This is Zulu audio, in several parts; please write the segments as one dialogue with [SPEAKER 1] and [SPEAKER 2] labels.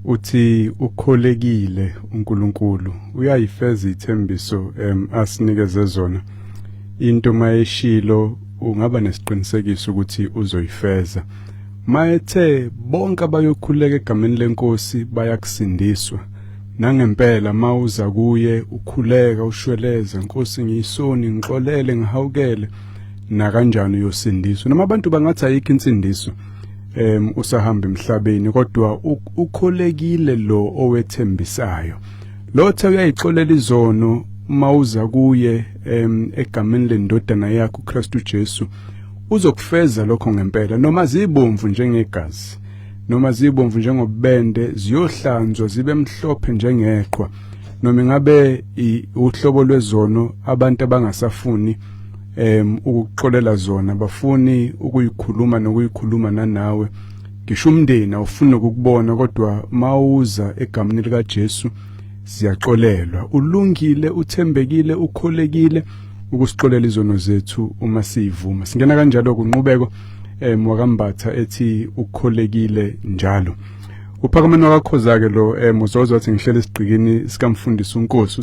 [SPEAKER 1] Uthi ukholekile uNkulunkulu, uyayifeza ithembiso asinikeze zona. Into mayeshilo ungaba nesiqinisekiso ukuthi uzoyifeza. Mayethe bonke abayokhuleka egameni lenkosi bayakusindiswa. Nangempela mawuza kuye ukhuleka ushweleza, Nkosi ngiyisoni, ngixolele, ngihawukele, nakanjani uyosindiswa. Noma abantu bangathi ayikho insindiso usahamba emhlabeni, kodwa ukholekile lo owethembisayo. Lo the uyayixolela izono mawuza kuye egameni lendodana yakhe uKristu Jesu, uzokufeza lokho ngempela. Noma zibomvu njengegazi, noma zibomvu njengobende, ziyohlanzwa zibe mhlophe njengeqhwa. Noma ingabe uhlobo lwezono abantu abangasafuni ukuxolela zona, bafuni ukuyikhuluma nokuyikhuluma nanawe, ngisho umndeni awufuni ukukubona, kodwa mawuza egameni lika Jesu siyaxolelwa. Ulungile, uthembekile, ukholekile ukusixolela izono zethu uma siyivuma. Singena kanjalo kunqubeko wakambatha ethi ukholekile njalo. Uphakamani wakakhoza ke lo uzozwa wathi ngihlele esigqikini sikamfundisi uNkosi,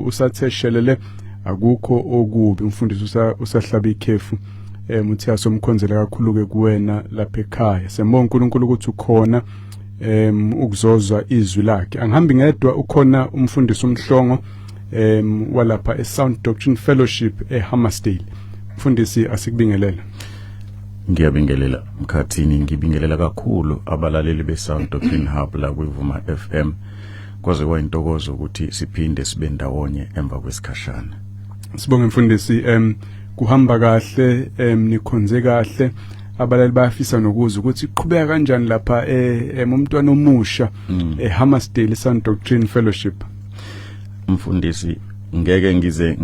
[SPEAKER 1] usathe shelele, akukho okubi. Umfundisi usahlaba ikhefu, uthi asomkhonzela kakhulu ke kuwena lapha ekhaya. Sembonga uNkulunkulu ukuthi ukhona ukuzozwa izwi lakhe. Angihambi ngedwa, ukhona umfundisi uMhlongo walapha eSound Doctrine Fellowship eHammersdale. Mfundisi, asikubingelele.
[SPEAKER 2] Ngiyabingelela mkhathini, ngibingelela kakhulu abalaleli beSound Doctrine Hub la kwiVuma FM. Kwaze kwayintokozo ukuthi siphinde sibe ndawonye emva kwesikhashana.
[SPEAKER 1] Sibonge mfundisi, kuhamba kahle, nikhonze kahle. Abalali bayafisa nokuzwa ukuthi iqhubeka kanjani lapha umntwana omusha eHammersdale Sound Doctrine Fellowship.
[SPEAKER 2] Mfundisi, ngeke ngize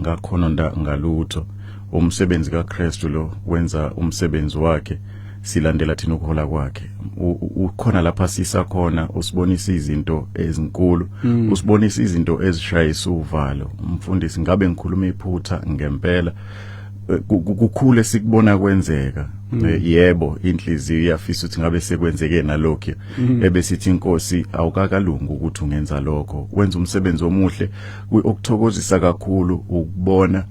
[SPEAKER 2] ngakhononda ngalutho. Umsebenzi kaKristu lo wenza umsebenzi wakhe, silandela thina ukuhola kwakhe. Ukhona lapha sisakhona, usibonisa izinto ezinkulu, usibonisa izinto ezishayisa uvalo. Umfundisi, ngabe ngikhuluma iphutha ngempela? Kukhule sikubona kwenzeka. Yebo, inhliziyo iyafisa ukuthi ngabe sekwenzeke nalokho, ebesithi inkosi awukakalungi ukuthi ungenza lokho. Wenza umsebenzi omuhle, okuthokozisa kakhulu ukubona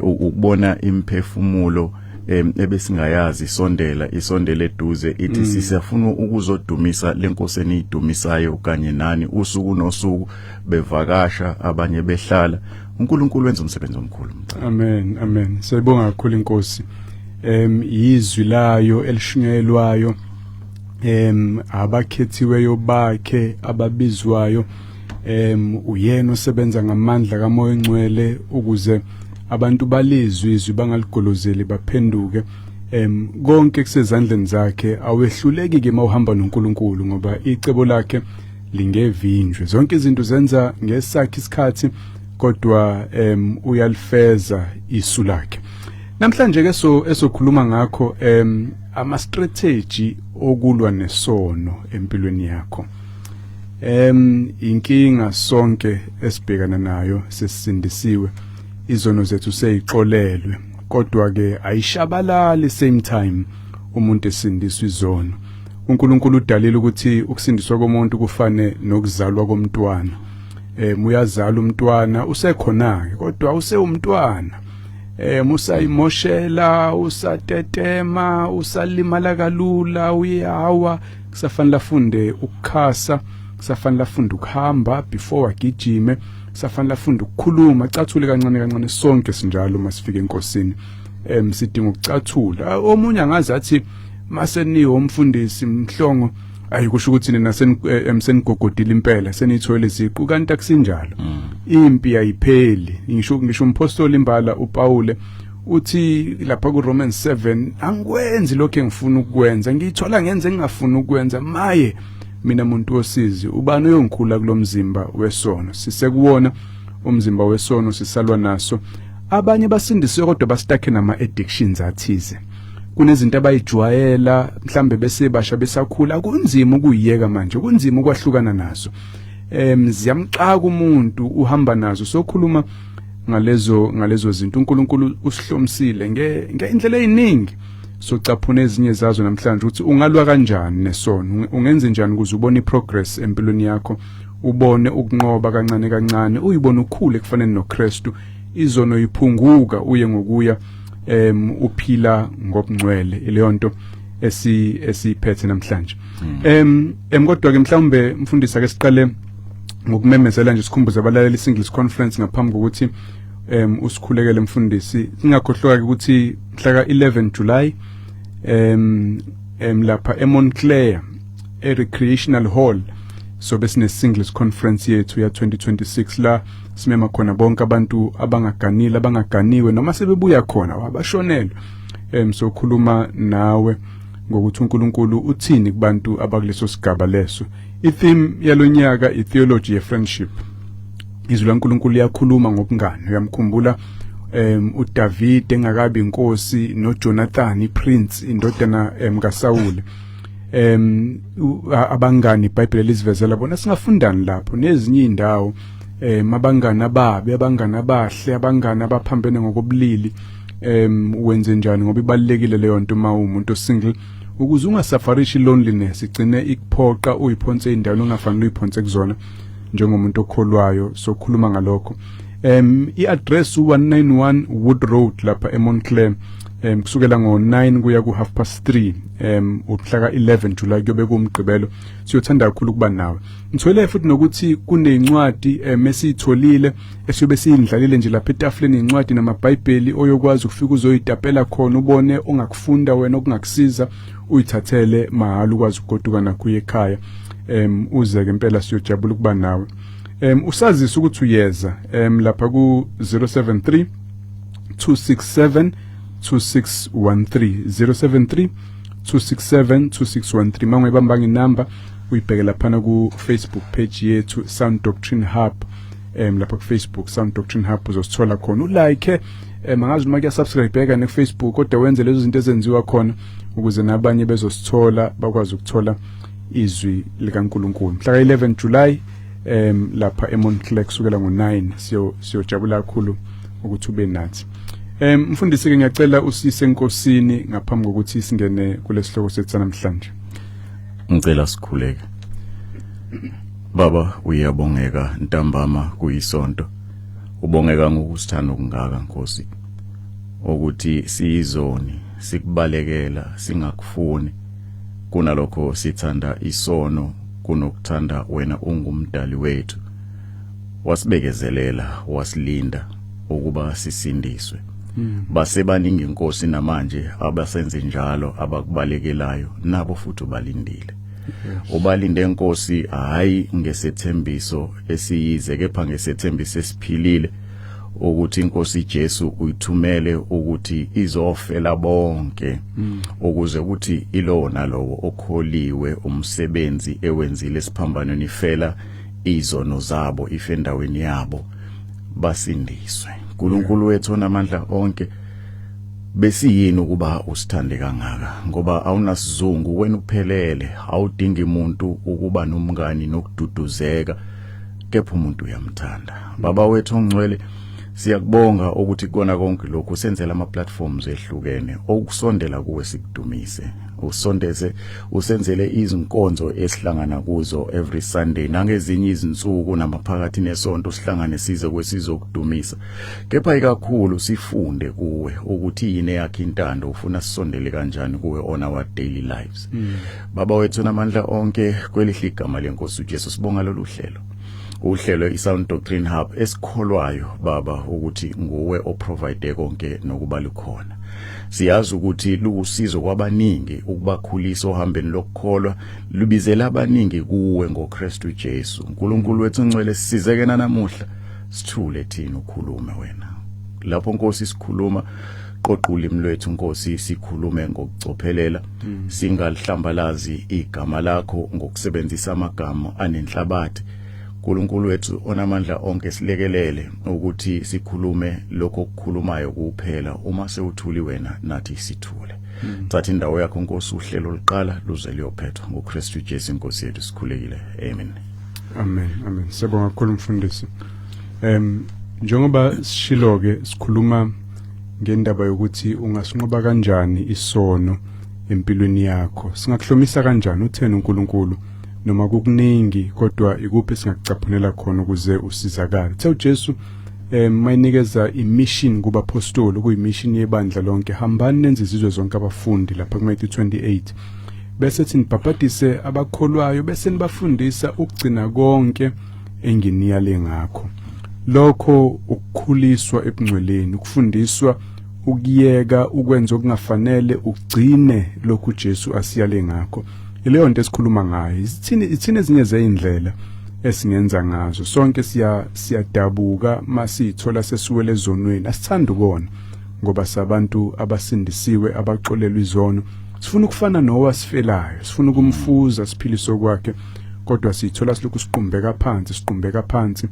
[SPEAKER 2] ukubona imphefumulo ebesingayazi isondela, isondele eduze, ithi sisafuna ukuzodumisa lenkosi eniyidumisayo kanye nani usuku nosuku, bevakasha abanye behlala. uNkulunkulu wenza umsebenzi omkhulu.
[SPEAKER 1] Amen, amen. Siyabonga kakhulu inkosi. Izwi layo elishunyayelwayo, abakhethiweyo bakhe ababizwayo, uyena osebenza ngamandla kaMoya oNgcwele ukuze abantu balizwe izwi, bangaligolozeli, baphenduke. Konke kusezandleni zakhe, awehluleki ke mawuhamba noNkulunkulu, ngoba icebo lakhe lingevinjwe. Zonke izinto zenza ngesakhe isikhathi, kodwa uyalifeza isu lakhe. Namhlanje ke so esokhuluma ngakho ama strategy okulwa nesono empilweni yakho. Inkinga sonke esibhekana nayo, sesindisiwe, izono zethu seyixolelwe, kodwa ke ayishabalali same time umuntu esindiswa izono. uNkulunkulu udalile ukuthi ukusindiswa komuntu kufane nokuzalwa komntwana. Uyazala umntwana, usekhona ke, kodwa usewumntwana. Usayimoshela, usatetema, usalimala kalula, uyawa, kusafanele afunde ukukhasa, kusafanele afunde ukuhamba before agijime, kusafanele afunde ukukhuluma, acathule kancane kancane. Sonke sinjalo uma sifika enkosini, sidinga ukucathula. Omunye angazi athi maseniwe umfundisi Mhlongo, ayikusho ukuthi nina senigogodile impela, senithola iziqu, kanti akusinjalo. Impi ayipheli. Ngisho umpostoli imbala uPaul uthi lapha ku Romans 7, angikwenzi lokho engifuna ukukwenza, ngiyithola ngenze engingafuni ukwenza. Maye mina muntu wosizi, ubani uyongikhula kulomzimba wesono? Sisekuwona umzimba wesono, sisalwa naso. Abanye basindisiwe kodwa bastakhe nama addictions athize. Kunezinto abayijwayela mhlambe besebasha, besakhula, kunzima ukuyiyeka manje, kunzima ukwahlukana nazo. Ziyamxaka umuntu, uhamba nazo. Sokhuluma ngalezo zinto. uNkulunkulu usihlomisile ngeindlela eziningi. Socaphuna ezinye zazo namhlanje ukuthi ungalwa kanjani nesono, ungenze njani ukuze ubone iprogress empilweni yakho, ubone ukunqoba kancane kancane, uyibone ukhule kufanele noKristu, izono iphunguka uye ngokuya uphila ngobungcwele. Ileyo nto esiphethe namhlanje. Kodwa ke mhlawumbe mfundisi, ake siqale ngokumemezela nje, sikhumbuze abalaleli Singles Conference ngaphambi kokuthi usikhulekele mfundisi. Singakhohlwa ke ukuthi mhla ka 11 July lapha eMontclair e-Recreational Hall so besine Singles Conference yethu ya 2026, la simema khona bonke abantu abangaganile, abangaganiwe, noma sebebuya khona wabashonelwa. So khuluma nawe ngokuthi uNkulunkulu uthini kubantu abakuleso sigaba leso. I-theme yalonyaka i-theology ye-friendship. Izwi laNkulunkulu liyakhuluma ngobungani. Uyamkhumbula uDavid engakabi inkosi noJonathan iprince, indodana kaSaul, abangani iBhayibheli lizivezela bona. Singafundani lapho nezinye indawo, abangani ababi, abangani abahle, abangani abaphambene ngokobulili, wenze njani? Ngoba ibalekile leyo nto uma umuntu single, ukuze ungasafarishi loneliness igcine ikuphoqa uyiphonse endaweni ongafanele uyiphonse kuzona njengomuntu okholwayo. Sokhuluma ngalokho. I-address u191 Wood Road lapha eMontclair, kusukela ngo9 kuya ku 3:30, umhla ka11 July, kuyobe kumgqibelo. Siyothanda kakhulu ukuba nawe. Ngithwele futhi nokuthi kunencwadi esiyitholile esiyobe siyindlalile nje lapha etafuleni, incwadi namabhayibheli oyokwazi ukufika uzoyitapela khona, ubone ongakufunda wena okungakusiza, uyithathele mahhala, ukwazi ukugoduka nakho uye ekhaya. Uze ke impela, siyojabula ukuba nawe. Usazisa ukuthi uyeza lapha ku 073 267 2613, 073 267 2613. Manguyibamba inamba, uyibheke laphana ku Facebook page yethu, Sound Doctrine Hub. Lapha ku Facebook, Sound Doctrine Hub, uzosithola khona, ulike, angazi noma kuya subscribe ne Facebook, kodwa wenze lezo zinto ezenziwa khona ukuze nabanye bezosithola, bakwazi ukuthola izwi likaNkuluNkulu. Mhla ka11 July lapha eMontclair kusukela ngo9, siyojabula kakhulu ukuthi ube nathi. Mfundisi ke, ngiyacela usise enkosini ngaphambi kokuthi singene kulesihloko sethu namhlanje.
[SPEAKER 2] Ngicela sikhuleke. Baba, uyabongeka ntambama kuyisonto. Ubongeka ngokusithanda okungaka Nkosi, ukuthi siyizoni, sikubalekela, singakufuni, kunalokho sithanda isono kunokuthanda wena. Ungumdali wethu, wasibekezelela, wasilinda ukuba sisindiswe. Basebaningi inkosi namanje abasenze njalo, abakubalekelayo nabo futhi ubalindile. Ubalinde inkosi, hayi ngesethembiso esiyize, kepha ngesethembiso esiphilile, ukuthi inkosi Jesu uyithumele ukuthi izofela bonke, ukuze ukuthi ilowo nalowo okholiwe umsebenzi ewenzile esiphambanweni, ifela izono zabo, ife endaweni yabo, basindiswe. uNkulunkulu wethu onamandla onke, besiyini ukuba usithande kangaka? Ngoba awunasizungu wena, uphelele, awudingi umuntu ukuba nomngani nokududuzeka, kepha umuntu uyamthanda. Baba wethu ongcwele, siyakubonga ukuthi kona konke lokhu senzela ama platforms ehlukene okusondela kuwe, sikudumise, usondeze, usenzele izinkonzo esihlangana kuzo every Sunday nangezinye izinsuku namaphakathi nesonto, sihlangane size kwesizokudumisa, kepha ikakhulu sifunde kuwe ukuthi yini eyakhe intando, ufuna sisondele kanjani kuwe on our daily lives. Baba wethu namandla onke, kwelihle igama lenkosi uJesu, sibonga lolu hlelo, uhlelo iSound Doctrine Hub, esikholwayo baba ukuthi nguwe oprovide konke nokuba lukhona. Siyazi ukuthi luwusizo kwabaningi ukubakhulisa ohambeni lokukholwa, lubizela abaningi kuwe ngoKristu Jesu. uNkulunkulu wethu ongcwele, sisizeke namuhla, sithule thina, ukhulume wena lapho Nkosi sikhuluma. Qoqa ulimi lwethu Nkosi, sikhulume ngokucophelela, singalihlambalazi igama lakho ngokusebenzisa amagama anenhlabathi. uNkulunkulu wethu onamandla onke, silekelele ukuthi sikhulume lokho okukhulumayo kuphela. Uma sewuthuli wena, nathi sithule. Thatha indawo yakho Nkosi, uhlelo luqala luze liyophethwa. ngoKristu Jesu inkosi yethu sikhulekile, amen.
[SPEAKER 1] Amen, amen. Siyabonga kakhulu mfundisi. Njengoba sishilo ke, sikhuluma Ngendaba yokuthi ungasinqoba kanjani isono empilweni yakho, singakuhlomisa kanjani, utheni uNkulunkulu, noma kukuningi kodwa ikuphi singakucaphunela khona ukuze usizakale. Uthe uJesu mayinikeza imission kubapostoli, kuyimission yebandla lonke, hambani nenze izizwe zonke abafundi, lapha kuMatthew 28, bese thi nibhabhadise abakholwayo, bese nibafundisa ukugcina konke enginiyale ngakho. Lokho ukukhuliswa ebungcweleni, ukufundiswa ukuyeka ukwenza okungafanele, ugcine lokhu uJesu asiyale ngakho. Ileyo nto esikhuluma ngayo. Ithini ezinye zezindlela esingenza ngazo? Sonke siyadabuka masithola sesiwele ezonweni. Asithandi ukona ngoba sabantu abasindisiwe, abaxolelwa izono. Sifuna ukufana nowasifelayo, sifuna ukumfuza siphiliso kwakhe, kodwa sithola silokhu siqumbeka phansi, siqumbeka phansi.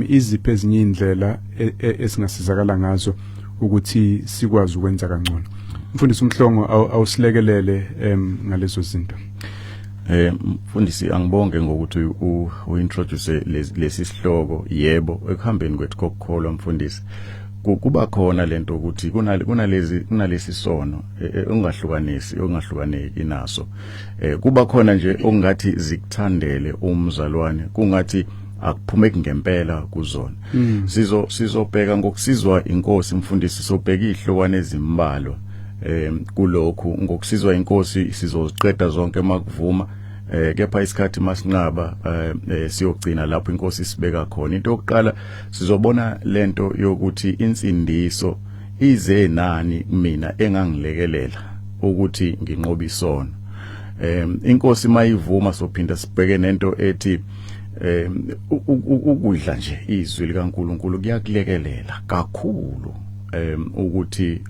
[SPEAKER 1] Iziphi ezinye indlela esingasizakala ngazo ukuthi sikwazi ukwenza kangcono? Mfundisi uMhlongo, awusilekelele ngalezo zinto.
[SPEAKER 2] Mfundisi, angibonge ngokuthi uintroduce lesi sihloko. Yebo, ekuhambeni kwethu kokukholwa, mfundisi, kuba khona lento ukuthi kunalezi kunalesi sono ongahlukanisi, ongahlukaneki naso. Kuba khona nje ongathi zikuthandele umzalwane, kungathi akuphumeki ngempela kuzona. Sizobheka ngokusizwa inkosi, mfundisi, sobheka izihlokwana ezimbalwa kulokhu. Ngokusizwa inkosi sizoziqeda zonke makuvuma, kepha isikhathi masinqaba siyogcina lapho inkosi isibeka khona. Into yokuqala, sizobona lento yokuthi insindiso ize nani mina engangilekelela ukuthi nginqobe isono. Inkosi mayivuma sophinda sibheke nento ethi ukudla nje izwi likaNkuluNkulu kuyakulekelela kakhulu ukuthi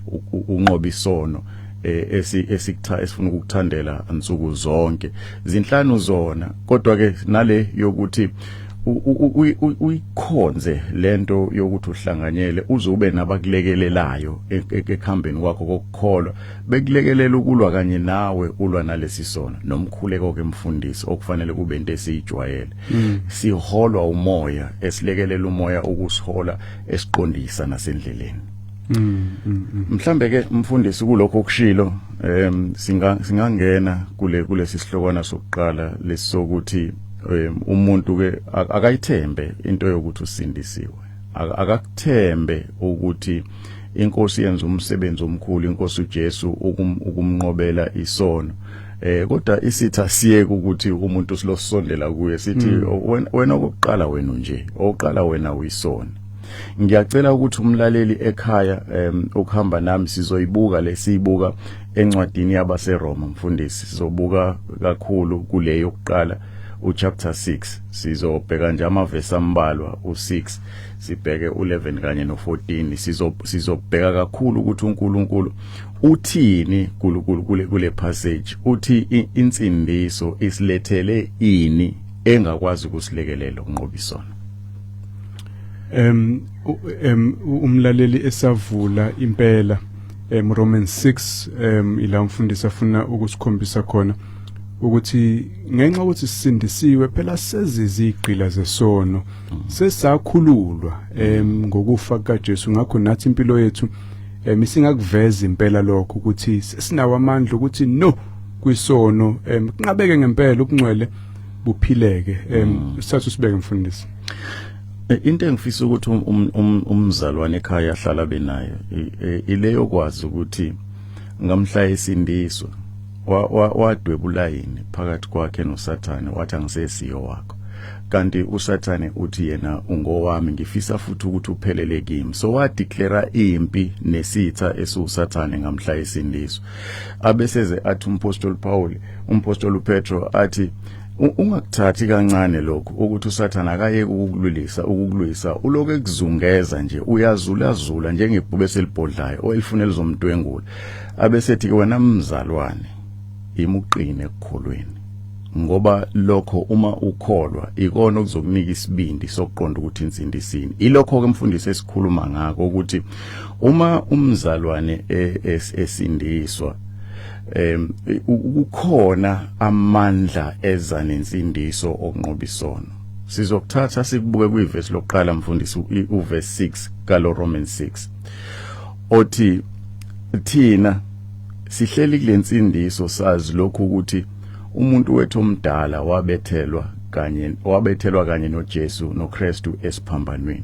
[SPEAKER 2] unqobe isono esikutha esifuna ukukuthandela nsuku zonke. Zinhlanu zona, kodwa ke nale yokuthi uyikhonze lento yokuthi uhlanganyele, uze ube nabakulekelelayo ekuhambeni kwakho kokukholwa, bekulekelela ukulwa kanye nawe, ulwa nalesi sono. Nomkhuleko ke, mfundisi, okufanele kube into esiyijwayele. Siholwa umoya, esilekelela umoya ukusihola, esiqondisa nasendleleni. Mhlambe ke, mfundisi, kulokho okushilo singangena kulesi sihlokwana sokuqala lesokuthi umuntu ke akayithembe into yokuthi usindisiwe, akakuthembe ukuthi inkosi yenza umsebenzi omkhulu, inkosi uJesu, ukumnqobela isono. Kodwa isitha siyeke ukuthi umuntu silosondela kuye sithi, "Wena okokuqala, wena nje oqala, wena uyisona." Ngiyacela ukuthi umlaleli ekhaya ukuhamba nami, sizoyibuka lesiyibuka encwadini yabaseRoma, mfundisi. Sizobuka kakhulu kule yokuqala, uchapter 6. Sizobheka nje amavesi ambalwa, u6, sibheke u11 kanye no14. Sizobheka kakhulu ukuthi uNkulunkulu uthini kule passage, uthi insindiso isilethele ini engakwazi ukusilekelela ukunqoba isono.
[SPEAKER 1] Umlaleli esavula impela Romans 6, ila umfundisi afuna ukusikhombisa khona ukuthi ngenxa ukuthi sisindisiwe phela sezizigqila zesono, sesakhululwa ngokufa kaJesu. Ngakho nathi impilo yethu isingakuveza impela lokho ukuthi sesinawo amandla ukuthi no kwisono, kunqabeke ngempela, ubungcwele buphileke. Sithatha usibeke, mfundisi.
[SPEAKER 2] Into engifisa ukuthi umzalwane ekhaya ahlala benayo ile yokwazi ukuthi ngamhla esindiswa wadweba ulayini phakathi kwakhe noSathane, wathi, "Angisesiyo wakho," kanti uSathane uthi yena, "Ungowami, ngifisa futhi ukuthi uphelele kimi." So wadeclare impi nesitha esiuSathane ngamhla esindiswa. Abeseze athi umpostoli Paul, umpostoli uPetro athi, "Ungakuthathi kancane lokhu ukuthi uSathana akayeke ukukulwisa, ukukulwisa, uloko ekuzungeza nje, uyazulazula njengebhubesi elibhodlayo elifuna elizomdwengula." Abesethi ke, "Wena mzalwane, imuqine ekukholweni, ngoba lokho uma ukholwa ikona okuzokunika isibindi sokuqonda ukuthi insindisini." Ilokho ke, mfundisi, esikhuluma ngako ukuthi uma umzalwane esindiswa kukhona amandla eza nensindiso okunqoba isono. Sizokuthatha sikubuke kwivesi lokuqala, mfundisi, uverse 6 kalo Romans 6. Othi thina sihleli kulensindiso, sazi lokhu ukuthi umuntu wethu omdala wabethelwa kanye noJesu noKristu esiphambanweni,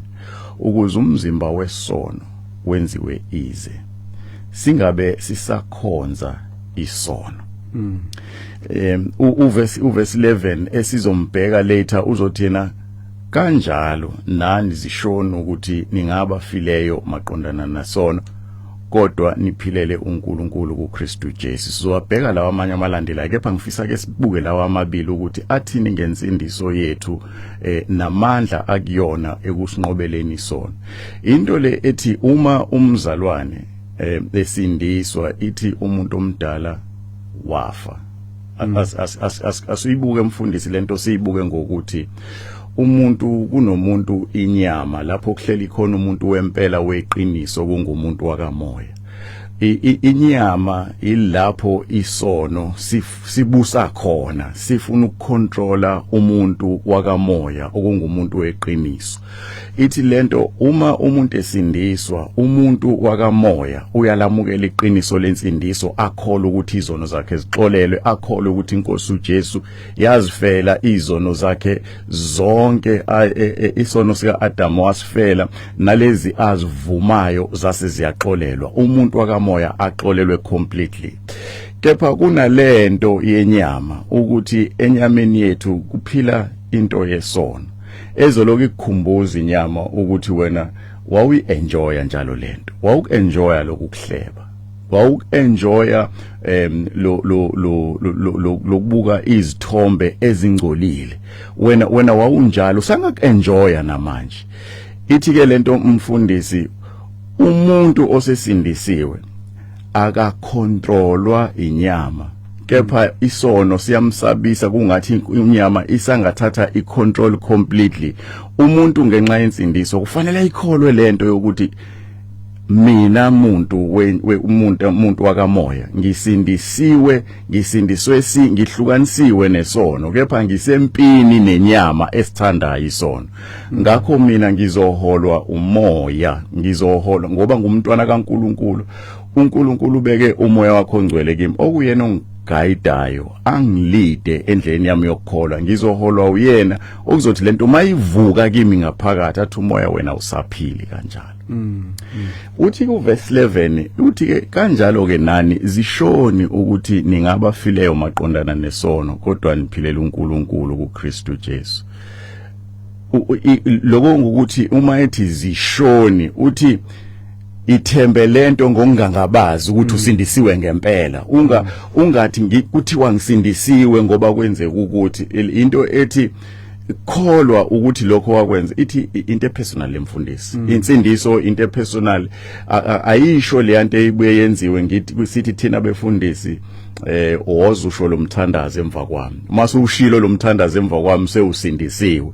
[SPEAKER 2] ukuze umzimba wesono wenziwe ize, singabe sisakhonza isono. Uverse 11 esizombheka later uzothina kanjalo nani zishona ukuthi ningaba fileyo maqondana nasono, kodwa niphilele uNkulunkulu kuKristu Jesu. Sizowabheka lawa amanye amalandelayo, kepha ngifisa ke sibuke lawa amabili ukuthi athini ngensindiso yethu namandla akuyona ekusinqobeleni isono. Into le ethi uma umzalwane esindiswa, ithi umuntu omdala wafa. Asiyibuke mfundisi lento, siyibuke ngokuthi umuntu kunomuntu inyama lapho kuhleli khona umuntu wempela weqiniso, kungumuntu wakamoya. Inyama ilapho isono sibusa khona, sifuna ukucontrola umuntu wakamoya okungumuntu weqiniso. Ithi lento uma umuntu esindiswa, umuntu wakamoya uyalamukela iqiniso lensindiso, akholwa ukuthi izono zakhe zixolelwe, akholwa ukuthi inkosi uJesu yazifela izono zakhe zonke, isono sika Adam wasifela, nalezi azivumayo zase ziyaxolelwa, umuntu wakamoya axolelwe completely. Kepha kunalento yenyama, ukuthi enyameni yethu kuphila into yesono ezoloku ikukhumbuza inyama ukuthi wena wawuyi-enjoya njalo lento, wawuku-enjoya lokukuhleba, wawuku-enjoya lo lo lo lokubuka izithombe ezingcolile, wena wawunjalo, usangaku-enjoya namanje. Ithi ke lento umfundisi, umuntu osesindisiwe akacontrolwa inyama, kepha isono siyamsabisa, kungathi inyama isangathatha icontrol completely. Umuntu ngenxa yensindiso kufanele ayikholwe lento yokuthi mina muntu umuntu wakamoya ngisindisiwe, ngisindiswe, si ngihlukanisiwe nesono, kepha ngisempini nenyama esithandayo isono. Ngakho mina ngizoholwa umoya, ngizoholwa ngoba ngumntwana kaNkuluNkulu. uNkulunkulu ubeke umoya wakho ongcwele kimi, okuyena ongigayidayo, angilide endleleni yami yokukholwa. Ngizoholwa uyena, okuzothi lento mayivuka kimi ngaphakathi, athi umoya, "Wena usaphili kanjalo." Uthi ku verse 11, uthi ke kanjalo ke nani zishoni ukuthi ningabafileyo maqondana nesono, kodwa niphilela uNkulunkulu kuKristu Jesu. Lokho ngukuthi uma ethi zishoni, uthi ithembe lento ngokungangabazi ukuthi usindisiwe ngempela. Ungathi kuthiwa ngisindisiwe ngoba kwenzeka ukuthi into ethi kholwa ukuthi lokho wakwenza. Ithi into epersonal lemfundisi, insindiso into epersonal, ayisho le nto eyibuye yenziwe. Ngithi sithi thina befundisi, woza usho lo mthandazo emva kwami, mase ushilo lo mthandazo emva kwami sewusindisiwe.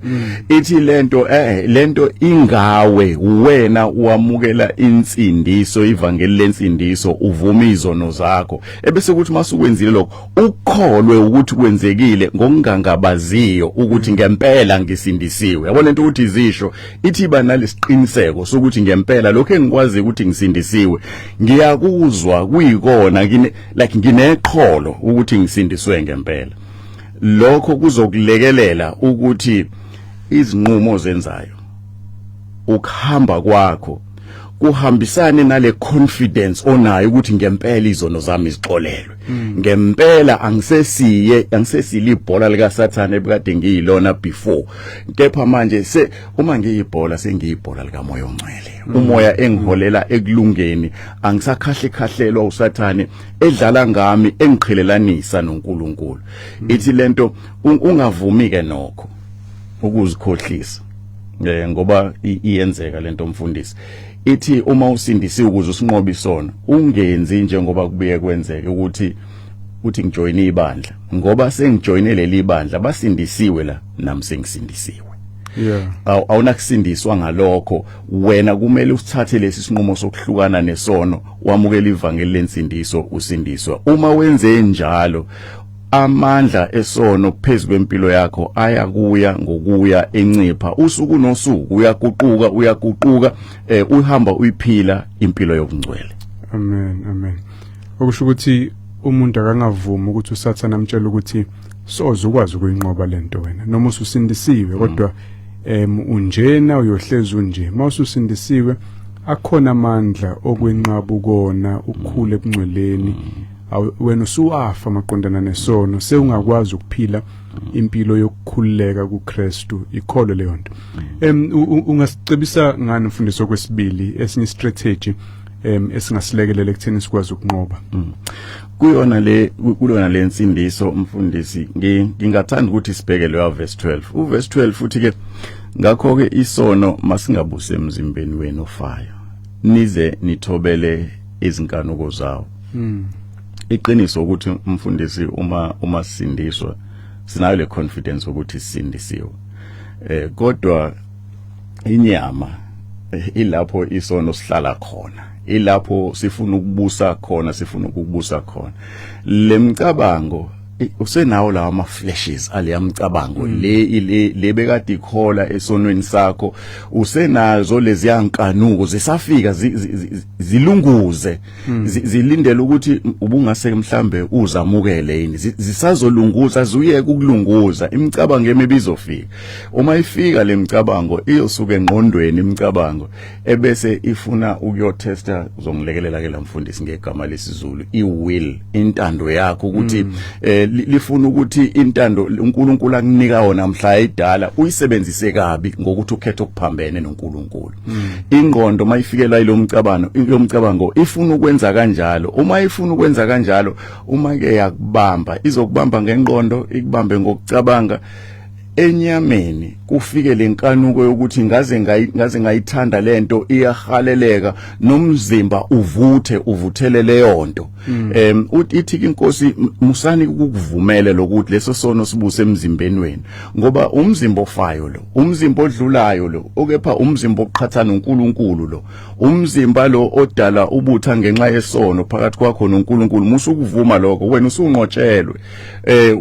[SPEAKER 2] Ithi lento lento ingawe wena, wamukela insindiso, ivangeli lensindiso, uvuma izono zakho, ebese kuthi masukwenzile lokho ukholwe ukuthi kwenzekile ngokungangabaziyo ukuthi ngempela ngisindisiwe. Yabo lento ukuthi izisho, ithi ba nalesiqiniseko sokuthi ngempela lokho engikwazi ukuthi ngisindisiwe, ngiyakuzwa kuyikona ngine like ngineqholo ukuthi ngisindiswe ngempela. Lokho kuzokulekelela ukuthi izinqumo zenzayo, ukuhamba kwakho kuhambisane nale confidence onayo ukuthi ngempela izono zami zixolelwe, ngempela angisesile ibhola lika Sathane ebukade ngiyilona before, kepha manje se uma ngiyibhola sengiyibhola lika Moya oNgcwele, umoya engiholela ekulungeni, angisakhahle khahlelwa uSathane edlala ngami engiqhelelanisa noNkulunkulu. Ithi lento ungavumi ke nokho ukuzikhohlisa, ngoba iyenzeka lento mfundisi. Ithi uma usindisiwe ukuze usinqobe isono, ungenzi njengoba kubuye kwenzeke ukuthi uthi ngijoyine ibandla, ngoba sengijoyine leli ibandla, basindisiwe la, nami sengisindisiwe. Awunakusindiswa ngalokho. Wena kumele usithathe lesi sinqumo sokuhlukana nesono, wamukela ivangeli lensindiso, usindiswa. Uma wenze njalo Amandla esono phezulu kwempilo yakho ayakuya ngokuya encipha usuku nosuku, uyaguquka, uyaguquka, uhamba uyiphila impilo yobungcwele.
[SPEAKER 1] Amen, amen. Okusho ukuthi umuntu akangavumi ukuthi uSathane amtshele ukuthi soze ukwazi ukuyinqoba lento wena, noma ususindisiwe, kodwa unjena uyohlezi unje. Mawususindisiwe, akhona amandla okwenqaba ukona, ukukhula ebungcweleni. Wena usuwafa maqondana nesono, sewungakwazi ukuphila impilo yokukhululeka kuKristu. Ikholo leyo nto. Ungasicebisa ngani, mfundisi, kwesibili esinye strategy esingasilekelela ekutheni sikwazi ukunqoba?
[SPEAKER 2] Kuyona le, kulona le nsindiso, umfundisi, ngingathanda ukuthi sibheke leyo verse 12. Uverse 12 futhi ke: "Ngakho ke isono masingabusi emzimbeni wenu ofayo, nize nithobele izinkanuko zawo." Iqiniso ukuthi, umfundisi, uma sindiswa, sinayo le confidence ukuthi sisindisiwe, kodwa inyama ilapho isono sihlala khona, ilapho sifuna ukubusa khona, sifuna ukubusa khona lemcabango. Usenawo lawa ama flashes aleyamcabango le bekade ikhola esonweni sakho. Usenazo lezi yankanuko, zisafika zilunguze, zilindele ukuthi ubungase mhlambe uzamukele yini. Zisazolunguza, ziyeke ukulunguza. Imicabango emibi izofika. Uma ifika lemicabango, iyosuka engqondweni imicabango, ebese ifuna ukuyotesta. Uzongilekelela ke la, mfundisi, ngegama lesiZulu, iwill, intando yakho, ukuthi lifuna ukuthi intando uNkulunkulu akunika wona mhla edala uyisebenzise kabi ngokuthi ukhethe okuphambene noNkulunkulu. Ingqondo mayifikela ilomcabango, ilomcabango ifuna ukwenza kanjalo. Uma ifuna ukwenza kanjalo, uma ke yakubamba, izokubamba ngengqondo, ikubambe ngokucabanga. Enyameni kufike lenkanuko yokuthi ngaze ngayithanda lento, iyahaleleka, nomzimba uvuthe, uvuthele leyo nto. Ithi inkosi, musani ukuvumela lokuthi leso sono sibuse emzimbeni wenu, ngoba umzimba ofayo lo, umzimba odlulayo lo, okepha umzimba oqhatha noNkulunkulu lo, umzimba lo odala ubutha ngenxa yesono phakathi kwakho noNkulunkulu. Musa ukuvuma lokho. Wena usunqotshelwe,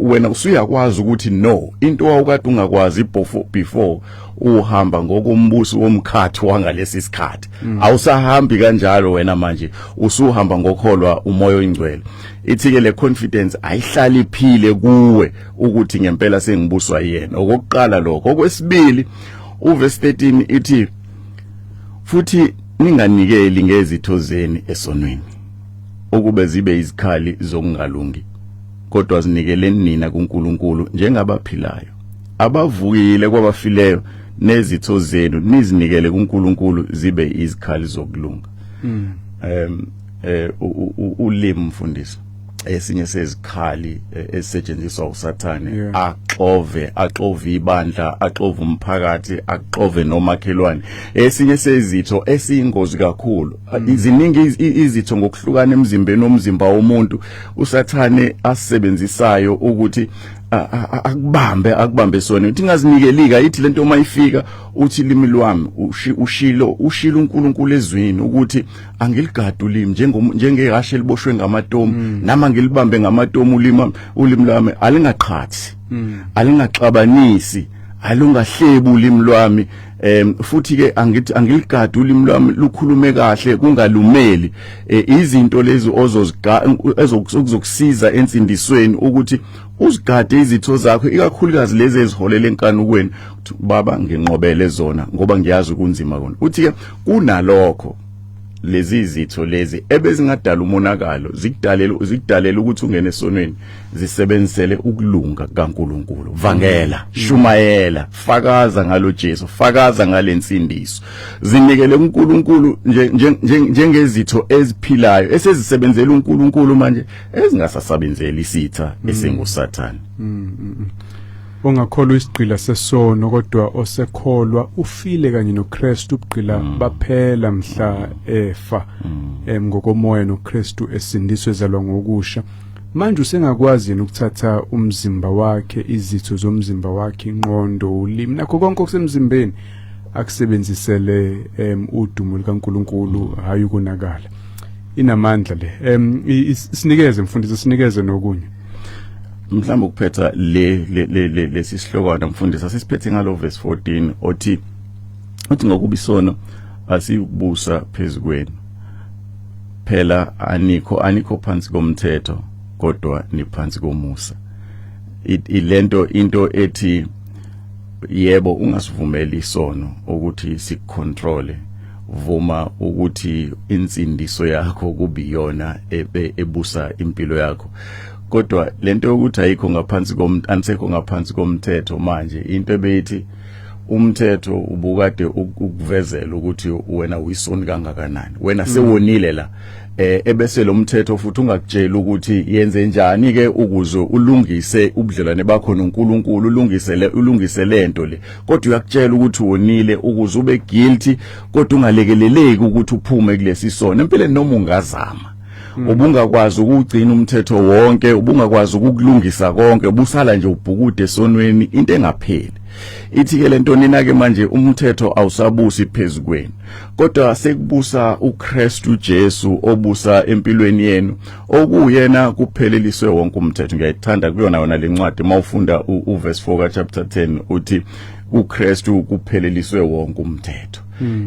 [SPEAKER 2] wena usuyakwazi ukuthi no, into wawukade ungakwazi before, uhamba ngokombuso womkhathi wangalesi sikhathi, awusahambi kanjalo wena manje, usuhamba ngokholwa uMoya oyiNgcwele. Ithi ke le confidence ayihlali iphile kuwe ukuthi ngempela sengibuswa yena. Okokuqala lokho. Okwesibili, uverse 13 ithi futhi: "Ninganikeli ngezitho zenu esonweni ukube zibe izikhali zokungalungi, kodwa zinikeleni nina kuNkulunkulu njengabaphilayo abavukile kwabafileyo, nezitho zenu nizinikele kuNkulunkulu zibe izikhali zokulunga." Ulimi, mfundisi, esinye sezikhali esisetshenziswa uSathane axove, axove ibandla, axove umphakathi, axove nomakhelwane. Esinye sezitho esiyingozi kakhulu. Iziningi izitho ngokuhlukana emzimbeni womzimba womuntu uSathane asebenzisayo ukuthi akubambe, akubambe sona. Uthi ingazinikelika. Ithi lento uma ifika, uthi limi lwami, ushilo uNkulunkulu ezwini ukuthi angiligadi ulimi njengehashe eliboshwe ngamatomu, nama ngilibambe ngamatomu ulimi lwami, alingaqhathi, alingaxabanisi, alungahlebi ulimi lwami. Futhi ke angithi angiligadi ulimi lwami, lukhulume kahle, kungalumeli. Izinto lezi ozoziga ezokusiza ensindisweni ukuthi uzigade izitho zakho, ikakhulukazi lezi eziholela enkanukweni. Uthi, "Baba, nginqobele zona, ngoba ngiyazi kunzima kona." Uthi ke kunalokho, lezi zitho lezi ebezingadala umonakalo, zikudalela ukuthi ungene esonweni, zisebenzisele ukulunga kaNkuluNkulu. Vangela, shumayela, fakaza ngalo Jesu, fakaza ngalensindiso. Zinikele kuNkulunkulu njengezitho eziphilayo esezisebenzela uNkulunkulu manje, ezingasasebenzeli isitha esinguSathane.
[SPEAKER 1] Ongakholwa isigqila sesono, kodwa osekholwa ufile kanye noKristu, ubugqila baphela mhla efa ngokomoya noKristu, esindiswe, ezalwa ngokusha. Manje usengakwazi yena ukuthatha umzimba wakhe, izitho zomzimba wakhe, ingqondo, ulimi, nakho konke okusemzimbeni, akusebenzisele udumo likaNkuluNkulu, hayi ukonakala. Inamandla le. Sinikeze, mfundisi, sinikeze nokunye.
[SPEAKER 2] Mhlawumbe ukuphetha le lesi sihlokwana, mfundisi, asisiphethe ngalo verse 14 othi uthi ngokuba isono asikubusa phezukwenu, phela anikho phansi komthetho, kodwa niphansi komusa. Ilento into ethi, yebo, ungasivumeli isono ukuthi sikucontrole. Vuma ukuthi insindiso yakho kubiyona ebusa impilo yakho. Kodwa lento yokuthi ayikho ngaphansi anisekho ngaphansi komthetho manje, into ebeyithi umthetho ubukade ukuvezela ukuthi wena uyisoni kangakanani, wena sewonile la, ebese lo mthetho futhi ungakutshela ukuthi yenze njani ke ukuze ulungise ubudlelwane bakho noNkulunkulu, ulungise lento le. Kodwa uyakutshela ukuthi wonile ukuze ube guilty, kodwa ungalekeleleki ukuthi uphume kulesi sono empeleni. Noma ungazama, ubungakwazi ukugcina umthetho wonke, ubungakwazi ukukulungisa konke, ubusala nje ubhukude esonweni, into engapheli. Ithi ke lento, nina ke manje umthetho awusabusi phezukwenu, kodwa sekubusa uKristu Jesu obusa empilweni yenu, okuyena kupheleliswe wonke umthetho. Ngiyayithanda kuyona yona lencwadi, mawufunda uverse 4 ka chapter 10, uthi uKristu kupheleliswe wonke umthetho.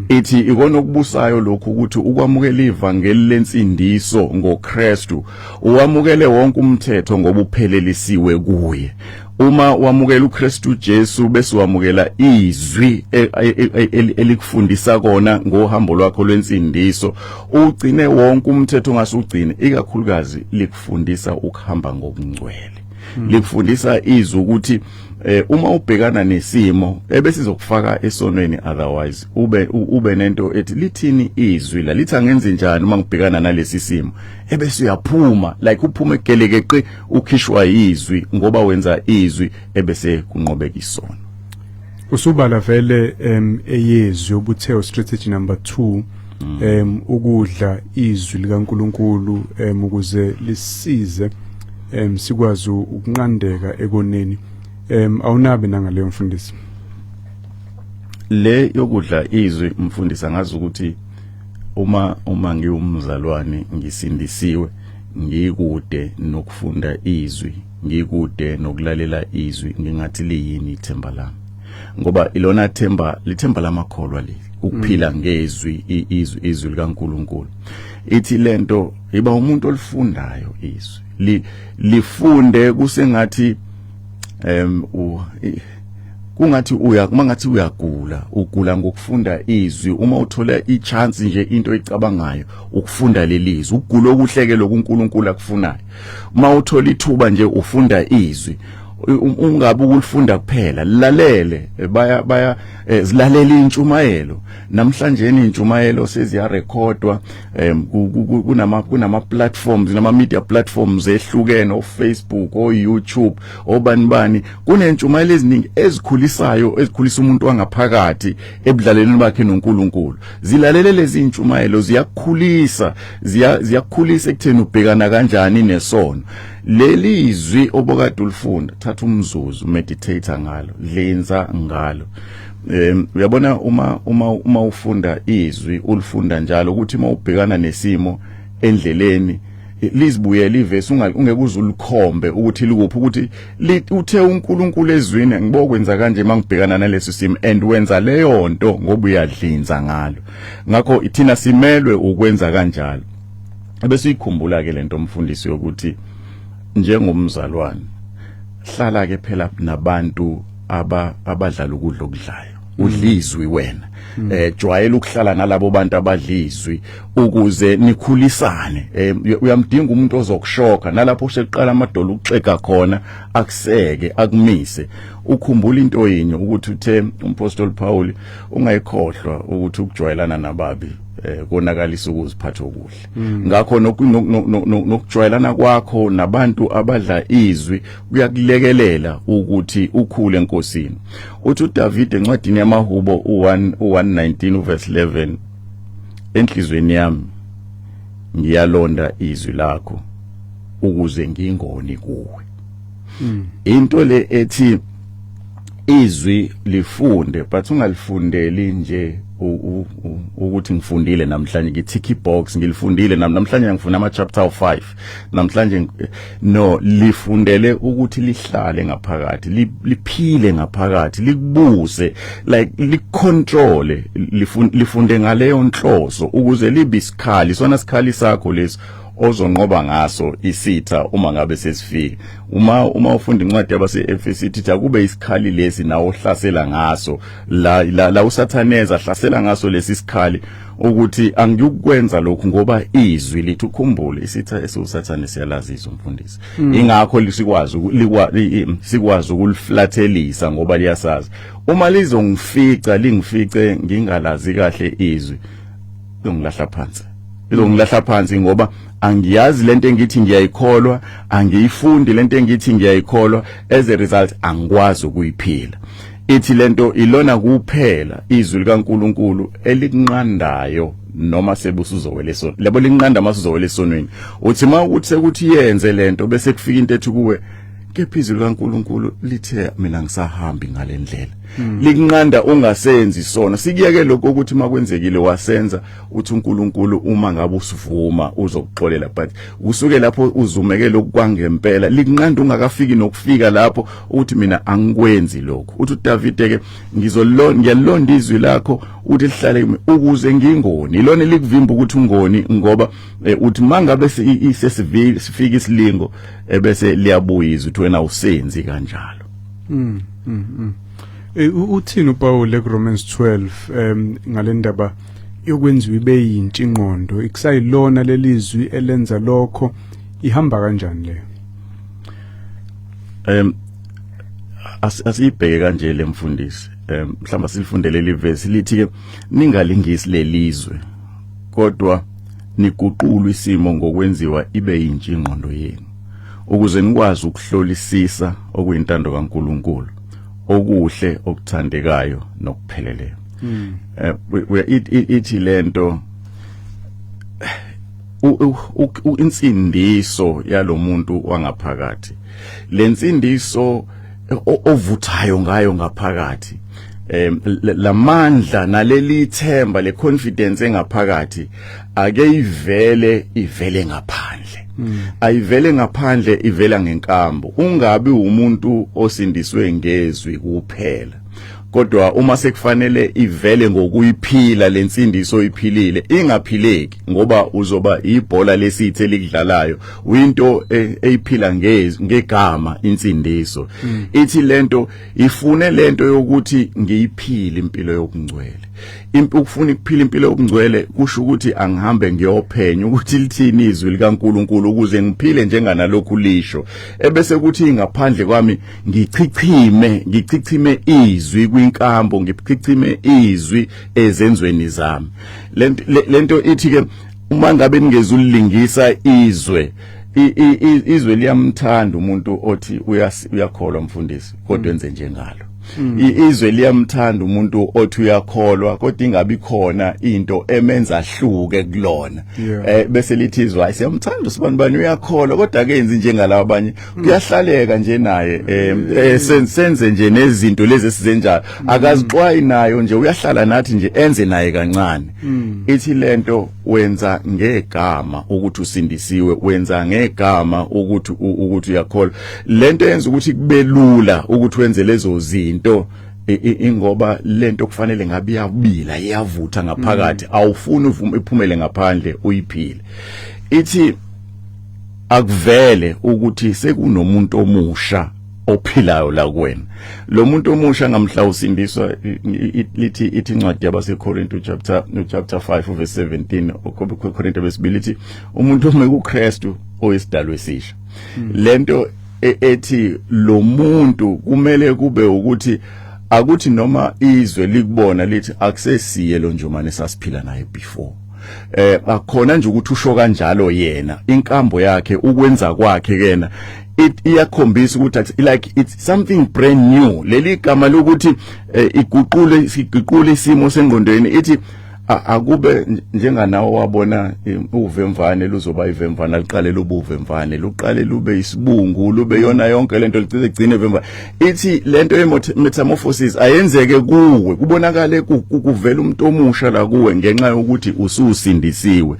[SPEAKER 2] Ithi ikona okubusayo lokhu, ukuthi ukwamukela ivangeli lensindiso ngoKristu, uwamukele wonke umthetho ngoba uphelelisiwe kuye. Uma wamukela uKristu Jesu bese wamukela izwi elikufundisa kona ngohambo lwakho lwensindiso, ugcine wonke umthetho ongasugcine. Ikakhulukazi likufundisa ukuhamba ngokungcwele. Likufundisa izwi ukuthi uma ubhekana nesimo ebesizokufaka esonweni, otherwise ube nento ethi, "Lithini izwi la? Lithi angenze njani uma ngibhekana nalesi simo?" Ebese uyaphuma, like uphuma egelekeqe, ukhishwa izwi ngoba wenza izwi, ebese kunqobeka isono.
[SPEAKER 1] Usubala vele eyezwi obuthe strategy number 2, ukudla izwi likaNkuluNkulu ukuze lisize sikwazi ukunqandeka ekoneni. Awunabe nangaleyo, mfundisi?
[SPEAKER 2] Le yokudla izwi, mfundisi, angazi ukuthi uma ngiwumzalwane, ngisindisiwe, ngikude nokufunda izwi, ngikude nokulalela izwi, ngingathi liyini ithemba lami? Ngoba ilona themba, lithemba lamakholwa leli, ukuphila ngezwi, izwi likaNkuluNkulu. Ithi lento, iba umuntu olifundayo izwi, lifunde kusengathi em u kungathi uya mangathi uyagula, ugula ngokufunda izwi. Uma uthola ichance nje, into oyicabangayo ukufunda lelizwi. Ukugula okuhleke lokuNkulunkulu akufunayo. Uma uthola ithuba nje, ufunda izwi. Ungabe ukulifunda kuphela, lalele. Baya zilalela intshumayelo. Namhlanje intshumayelo seziyarekhodwa, kunama platforms, nama media platforms ehlukene, o Facebook, o YouTube, obani bani. Kunentshumayelo eziningi ezikhulisayo, ezikhulisa umuntu wangaphakathi ebudlaleleni bakhe noNkulunkulu. Zilalele lezi intshumayelo, ziyakukhulisa, ziyakukhulisa ekutheni ubhekana kanjani nesono. Leli izwi obokade ulifunda, thatha umzuzu, meditate ngalo, dlinza ngalo. Uyabona, uma ufunda izwi, ulifunda njalo, ukuthi uma ubhekana nesimo endleleni, lizibuyele ivesi, ungeke uze ulikhombe ukuthi likuphi, ukuthi uthe uNkulunkulu ezwini ngibokwenza kanje mangibhekana naleso simo, and wenza leyo nto ngoba uyadlinza ngalo. Ngakho ithina simelwe ukwenza kanjalo. Ebese uyikhumbula ke lento, umfundisi, yokuthi njengomzalwane hlala ke phela nabantu abadlala ukudla okudlayo, udlizwi wena. Jwayela ukuhlala nalabo bantu abadlizwi ukuze nikhulisane. Uyamdinga umuntu ozokushoka nalapho useqala amadolo ukuxega khona, akuseke, akumise. Ukhumbula into yinye, ukuthi uthe umpostoli Paul, ungayikhohlwa ukuthi ukujwayelana nababi konakalisa ukuziphatha okuhle. Ngakho nokujwayelana kwakho nabantu abadla izwi kuyakulekelela ukuthi ukhule enkosini. Uthi uDavid encwadini yamaHubo u1 u119 uverse 11, "Enhlizweni yami ngiyalonda izwi lakho ukuze ngingoni kuwe." Into le ethi Izwi lifunde, but ungalifundeli nje ukuthi ngifundile namhlanje, ngi-tick box, ngilifundile namhlanje, ngifuna ama chapter 5 namhlanje. No, lifundele ukuthi lihlale ngaphakathi, liphile ngaphakathi, likubuse, like licontrol. Lifunde ngaleyo nhloso ukuze libe isikhali, sona sikhali sakho leso ozonqoba ngaso isitha uma ngabe sesifika. Uma ufunda incwadi yabase Efesu, ithi akube isikhali lesi nawo ohlasela ngaso la uSathaneza hlasela ngaso lesi sikhali, ukuthi angiyukwenza lokhu ngoba izwi lithi. Ukhumbule, isitha esiuSathane siyalazi izwi, umfundisi. Ingakho lisikwazi sikwazi ukuliflathelisa, ngoba liyasazi uma lizongifica, lingifice ngingalazi kahle izwi, lizongilahla phansi, lizongilahla phansi, ngoba angiyazi lento engithi ngiyayikholwa, angiyifundi lento engithi ngiyayikholwa. As a result, angikwazi ukuyiphila. Ithi lento ilona kuphela izwi likaNkuluNkulu elikunqandayo noma sebusuzowela esonweni. Lebo linqanda masuzowela esonweni. Uthi ma ukuthi sekuthi yenze lento, bese kufika into ethi kuwe, "Kepha izwi likaNkuluNkulu lithe mina ngisahambi ngalendlela." Likunqanda ungasenzi sona. Sikuyeke lokho ukuthi makwenzekile wasenza, uthi uNkulunkulu uma ngabe usivuma uzokuxolela, but usuke lapho uzumeke lokhu kwangempela. Likunqanda ungakafiki nokufika lapho, uthi mina angikwenzi lokho. Uthi uDavide ke, "Ngizolonda, ngiyalonda izwi lakho uthi lihlale kimi ukuze ngingoni." Ilona likuvimba ukuthi ungoni, ngoba uthi mangabe sesivile, sifika isilingo, ebese liyabuya izwi, uthi wena usenzi kanjalo.
[SPEAKER 1] Uthini uPaul kuRomans 12 ngalendaba yokwenziwa ibe yintsha ingqondo? Ikusayilona lelizwi elenza lokho? Ihamba kanjani leyo?
[SPEAKER 2] Asibheke kanje lemfundisi, mhlawumbe silifundele livesi, lithi ke, "Ningalingisi lelizwe, kodwa niguqulwe isimo ngokwenziwa ibe yintsha ingqondo yenu, ukuze nikwazi ukuhlolisisa okuyintando kaNkuluNkulu, okuhle, okuthandekayo nokupheleleyo." Ithi lento insindiso yalomuntu wangaphakathi, lensindiso ovuthayo ngayo ngaphakathi, lamandla naleli themba, le confidence engaphakathi, ake ivele, ivele ngaphandle, ayivele ngaphandle, ivela ngenkambo. Ungabi umuntu osindiswe ngezwi kuphela, kodwa uma sekufanele ivele ngokuyiphila lensindiso oyiphilile, ingaphileki, ngoba uzoba ibhola lesithe likudlalayo, uyinto eyiphila ngegama insindiso. Ithi lento ifune lento yokuthi ngiyiphile impilo yobungcwele. Ukufuna ukuphila impilo yobungcwele kusho ukuthi angihambe ngiyophenya ukuthi lithini izwi likaNkuluNkulu, ukuze ngiphile njenganalokhu lisho, ebese kuthi ngaphandle kwami ngichichime, ngichichime izwi kwinkambo, ngichichime izwi ezenzweni zami. Lento ithi ke, uma ngabe ningezulilingisa izwe, izwe liyamthanda umuntu othi uyakholwa, mfundisi, kodwa enze njengalo. Izwe liyamthanda umuntu othi uyakholwa, kodwa ingabi khona into emenza ahluke kulona. Bese lithi izwe, "Hayi, siyamthanda usibani bani, uyakholwa, kodwa akenzi njengalabo abanye, kuyahlaleka nje naye, senze nje nezinto lezi esizenjalo, akazixwayi nayo nje, uyahlala nathi nje, enze naye kancane." Ithi lento wenza ngegama ukuthi usindisiwe, wenza ngegama ukuthi uyakholwa. Lento yenza ukuthi kube lula ukuthi wenze lezo zinto, ingoba lento kufanele ngabe iyabila, iyavutha ngaphakathi, awufuni uvume iphumele ngaphandle, uyiphile. Ithi akuvele ukuthi sekunomuntu omusha ophilayo la kuwena. Lo muntu omusha ngamhla usindiswa, lithi, ithi incwadi yabaseKorinto chapter 5 verse 17, oKorinto besibili, ithi umuntu ome kuKristu oyisidalwe esisha. Lento ethi lo muntu kumele kube ukuthi akuthi noma izwe likubona lithi, "Akusesiye lo Njomane sasiphila naye before." Akhona nje ukuthi usho kanjalo yena, inkambo yakhe, ukwenza kwakhe kena, iyakhombisa ukuthi like it's something brand new. Leli gama lokuthi iguqule, siguqule isimo sengqondweni, ithi Akube njenganawo wabona uvemvane luzoba ivemvane, liqale lube uvemvane, luqale lube isibungu, lube yona yonke lento, ligcine gcine vemvane. Ithi lento ye metamorphosis ayenzeke kuwe, kubonakale kuvela umuntu omusha la kuwe ngenxa yokuthi ususindisiwe.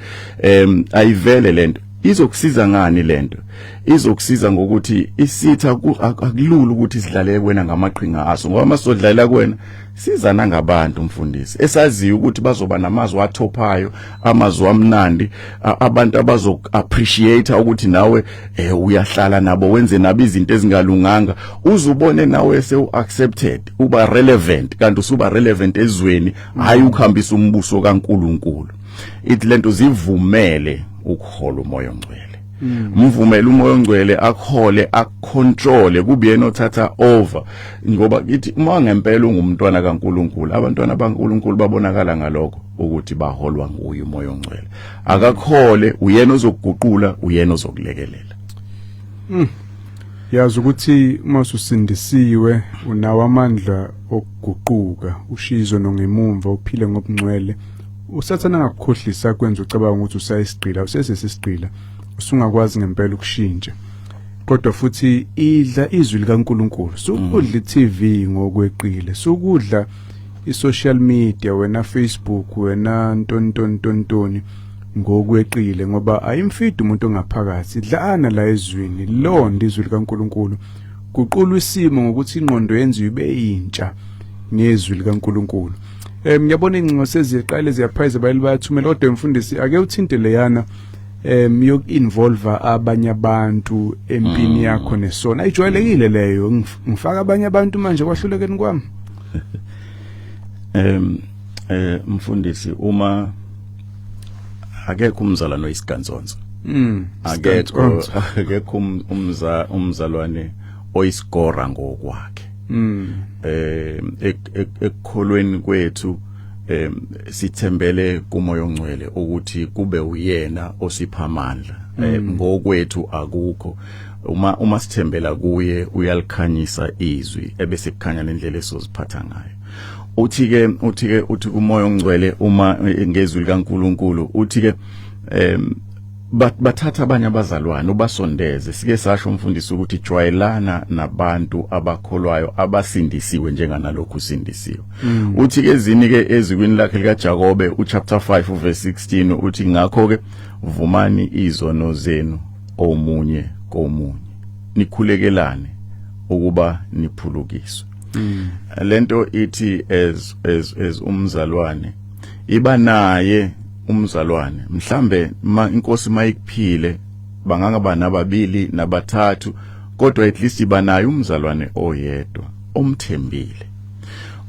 [SPEAKER 2] Ayivele lento. Izokusiza ngani lento? Izokusiza ngokuthi isitha akulula ukuthi sidlale kuwena ngamaqhinga aso, ngoba masodlalela kuwena siza nangabantu, mfundisi, esaziyo ukuthi bazoba namazwi athophayo, amazwi amnandi, abantu abazo appreciate ukuthi nawe uyahlala nabo, wenze nabo izinto ezingalunganga, uzubone nawe sewu accepted, uba relevant, kanti usuba relevant ezweni, hayi ukuhambisa umbuso kaNkuluNkulu. Ithi lento, zivumele ukuhola uMoya oNgcwele. Mvumele uMoya oNgcwele akuhole, akucontrole, kube yena othatha over, ngoba kithi uma ngempela ungumntwana kaNkuluNkulu, abantwana baNkuluNkulu babonakala ngalokho ukuthi baholwa nguye uMoya oNgcwele. Akakuhole, uyena ozokuguqula, uyena ozokulekelela.
[SPEAKER 1] Yazi ukuthi uma ususindisiwe unawo amandla okuguquka, ushizo nongemumva, uphile ngobungcwele. Usathana angakukhohlisa, kwenza ucabanga ukuthi usayisigqila, usesesisigqila, usungakwazi ngempela ukushintsha. Kodwa futhi idla izwi likaNkuluNkulu. Sukudla iTV ngokweqile, sukudla i-social media, wena Facebook, wena ntoni ntoni ntoni ntoni ngokweqile, ngoba ayimfidi umuntu ongaphakathi. Dlana la ezwini, londa izwi likaNkuluNkulu. Guqulwa isimo ngokuthi ingqondo yenziwe ibe yintsha ngezwi likaNkuluNkulu. Ngiyabona ingcingo seziqale ziyaphayiza, bayile bayathumela, kodwa mfundisi ake uthinte leyana yoku-involve abanye abantu empini yakho nesona. Ayijwayelekile leyo, ngifaka abanye abantu manje kwahlulekeni kwami.
[SPEAKER 2] Mfundisi, uma akekho umzalwane oyisiganzonzo, akekho, akekho umzalwane oyisigora ngokwakhe. Ekukholweni kwethu sithembele kuMoya oNgcwele ukuthi kube uyena osipha amandla. Ngokwethu akukho. Uma sithembela kuye, uyalikhanyisa izwi, ebese kukhanya nendlela esoziphatha ngayo. Uthi ke uthi kuMoya oNgcwele, uma ngezwi likaNkuluNkulu, uthi ke bathatha abanye abazalwane ubasondeze. Sike sasho, umfundisi, ukuthi jwayelana nabantu abakholwayo, abasindisiwe njenganalokhu usindisiwe. Uthi ke ezini ke ezwini lakhe likaJakobe, uchapter 5 uverse 16, uthi ngakho ke vumani izono zenu omunye komunye, nikhulekelane ukuba niphulukiswe. Lento ithi as umzalwane, iba naye umzalwane, mhlambe ma inkosi mayikuphile bangangaba nababili nabathathu, kodwa at least iba naye umzalwane oyedwa omthembile,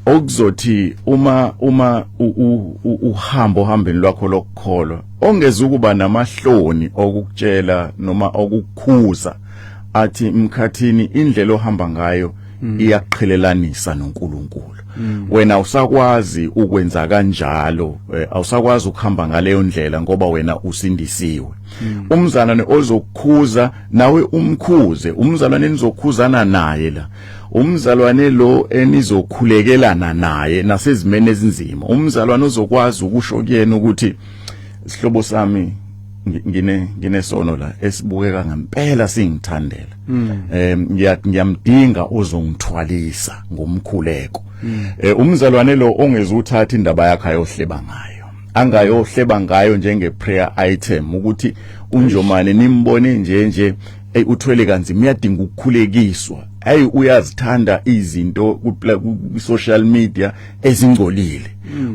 [SPEAKER 2] okuzothi uma uhamba ohambeni lwakho lokukholwa, ongezukuba namahloni okukutshela noma okukhuza, athi mkhathini indlela ohamba ngayo iyaqhelelanisa noNkulunkulu. Wena usakwazi ukwenza kanjalo, awusakwazi ukuhamba ngaleyo ndlela ngoba wena usindisiwe. Umzalwane ozokukhuza nawe umkhuze, umzalwane enizokhuzana naye la, umzalwane lo enizokhulekelana naye nasezimeni ezinzima, umzalwane ozokwazi ukusho kuyena ukuthi sihlobo sami, nginesono la esibukeka ngempela singithandela, ngiyamdinga ozongithwalisa ngomkhuleko. Umzalwane lo ongezuthatha indaba yakhe ayohleba ngayo, angayohleba ngayo njenge prayer item, ukuthi unjomane nimbone nje nje, ey, uthwele kanzima, uyadinga ukukhulekiswa, hey, uyazithanda izinto ku social media ezingcolile,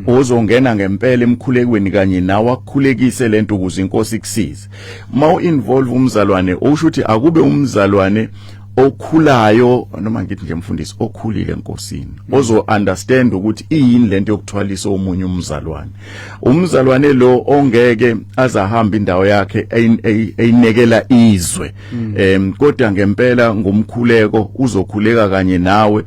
[SPEAKER 2] ozongena ngempela emkhulekweni kanye nawe, akukhulekise lento ukuze inkosi ikusize. Ma involve umzalwane, usho ukuthi akube umzalwane okhulayo, noma ngithi nje mfundisi, okhulile enkosini, ozo understand ukuthi iyini lento yokuthwalisa omunye umzalwane. Umzalwane lo ongeke azahamba indawo yakhe eyinekela izwe, kodwa ngempela ngomkhuleko uzokhuleka kanye nawe,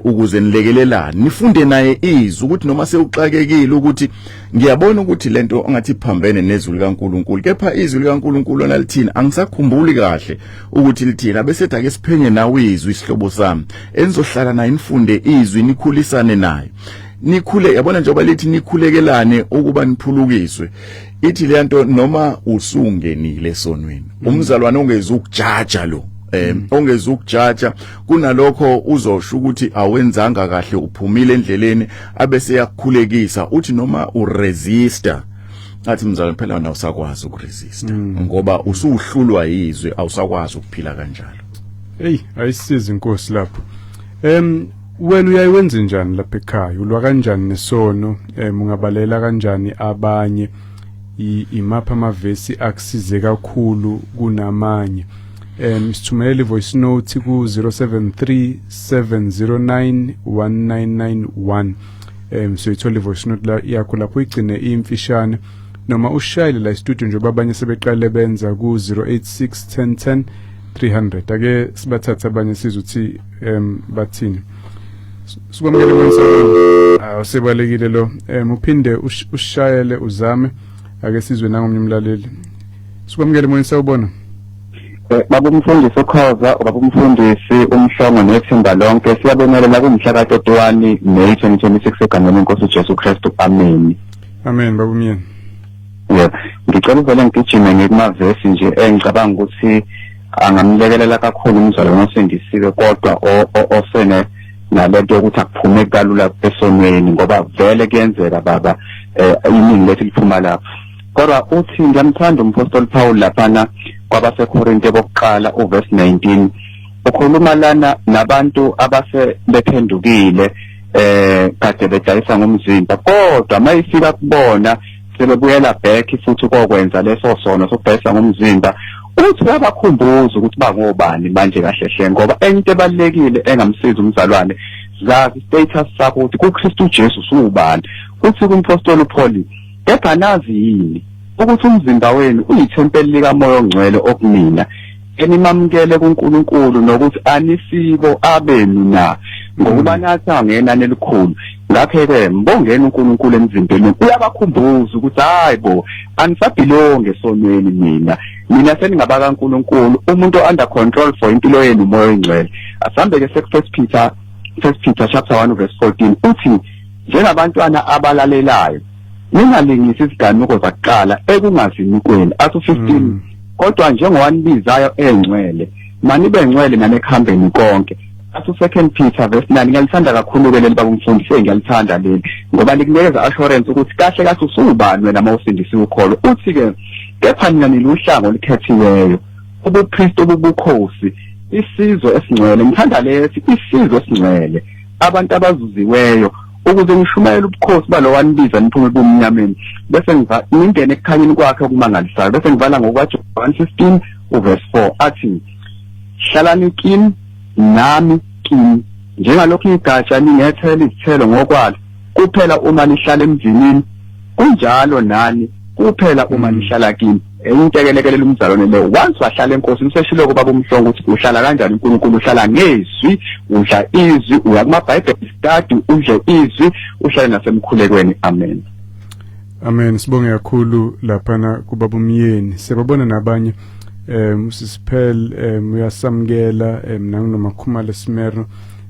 [SPEAKER 2] ukuze nilekelelane, nifunde naye izwi, ukuthi noma sewuxakekile ukuthi ngiyabona ukuthi lento ongathi iphambene nezwi likaNkuluNkulu, kepha izwi likaNkuluNkulu lona lithini? Angisakhumbuli kahle ukuthi lithini. Abese ake siphenye nawe izwi, isihlobo sami, enizohlala naye, nifunde izwi, nikhulisane naye. Nikhule, yabona, njengoba lithi nikhulekelane ukuba niphulukiswe, ithi le nto noma usungenile esonweni, umzalwane ongezukujaja lo, ongezukujaja, kunalokho uzosho ukuthi awenzanga kahle, uphumile endleleni, abese yakukhulekisa. Uthi noma uresista, athi mzalwane, phela wena awusakwazi ukuresista ngoba usuhlulwa yizwi, awusakwazi ukuphila kanjalo.
[SPEAKER 1] Hey, ayisizi inkosi lapho. Wena uyayiwenza njani lapha ekhaya? Ulwa kanjani nesono? Ungabalela kanjani abanye? Imapha amavesi akusize kakhulu kunamanye? Sithumelele voice note ku 073 709 1991. So ithola voice note la yakho lapho, igcine imfishane, noma ushayele la studio njengoba abanye sebeqale benza ku 086 10 10 300. Ake sibathathe abanye sizwe ukuthi bathini. Sikwamukele kwensa. Awusebalekile lo. Uphinde ushayele uzame. Ake sizwe nangomnye umlaleli. Sikwamukele moyeni, sawubona.
[SPEAKER 3] Baba umfundisi uKhoza, ubaba umfundisi uMhlongo nethimba lonke, siyabongelela kumhla ka-31 May 2026 egameni lenkosi uJesu Kristu, amen.
[SPEAKER 1] Amen, baba umyeni.
[SPEAKER 3] Yebo, ngicela uvele ngigijime ngikumavesi nje engicabanga ukuthi angamlekelela kakhulu umzalwane osindisiwe kodwa osene nalento yokuthi akuphume kalula esonweni, ngoba vele kuyenzeka baba, iningi lethu liphuma lapho. Kodwa uthi ngiyamthanda umpostoli Paul laphana kwabaseKorinte bokuqala uverse 19, ukhuluma lana nabantu abase bephendukile, kade bedayisa ngomzimba, kodwa mayifika kubona sebebuyela back futhi kokwenza leso sono sokudayisa ngomzimba, uthi uyabakhumbuza ukuthi bangobani manje kahle hle, ngoba enye into ebalulekile engamsiza umzalwane, zazi status sakho ukuthi kuKristu Jesu suwubani. Uthi kumpostoli uPaul, "Kepha nazi yini ukuthi umzimba wenu uyithempeli likaMoya oNgcwele okunina, enimamukele kuNkulunkulu, nokuthi anisibo abenu na? Ngokuba nathi ngenani elikhulu. Ngakho-ke mbongeni uNkulunkulu emzimbeni." Uyabakhumbuza ukuthi hayi bo, anisabelongi esonweni, mina seningabakaNkulunkulu. Umuntu under control for impilo yenu uMoya oNgcwele. Asambe-ke seku-First Peter, First Peter chapter 1 verse 14, uthi, "Njengabantwana abalalelayo, ningalingisi iziganuko zakuqala ekungazini kwenu." Athi 15, "Kodwa njengowanibizayo engcwele, manibe ngcwele nanekuhambeni konke." Athi Second Peter verse 9, ngiyalithanda kakhulu ke leli, baba umfundisi, ngiyalithanda leli ngoba likunikeza assurance ukuthi kahle kahle usubani wena mawusindisiwe ukholo. Uthi ke, "Kepha nina niluhlango olukhethiweyo, ubupristi obubukhosi, isizwe esingcwele." Ngithanda lesi, isizwe esingcwele, abantu abazuziweyo, "ukuze ngishumayele ubukhosi balo wanibiza niphume ebumnyameni bese ngiva ningene ekukhanyeni kwakhe okumangalisayo." Bese ngivala ngokwaJohn 15 uverse 4, athi, "Hlalani kimi, nami kini. Njengalokhu igatsha lingethela izithelo ngokwalo kuphela uma lihlala emvinini, kunjalo nani kuphela uma nihlala kimi." Enye into ekelekelela umzalwane leyo, once wahlala enkosini, useshilo baba uMhlongo ukuthi uhlala kanjani uNkulunkulu, uhlala ngezwi, udla izwi, uya kuma-Bible study, udle izwi, uhlale nasemkhulekweni. Amen.
[SPEAKER 1] Amen, sibonge kakhulu laphana kubaba umyeni. Siyababona nabanye, usisiphel uyasamukela, nangunomakhumalo Smero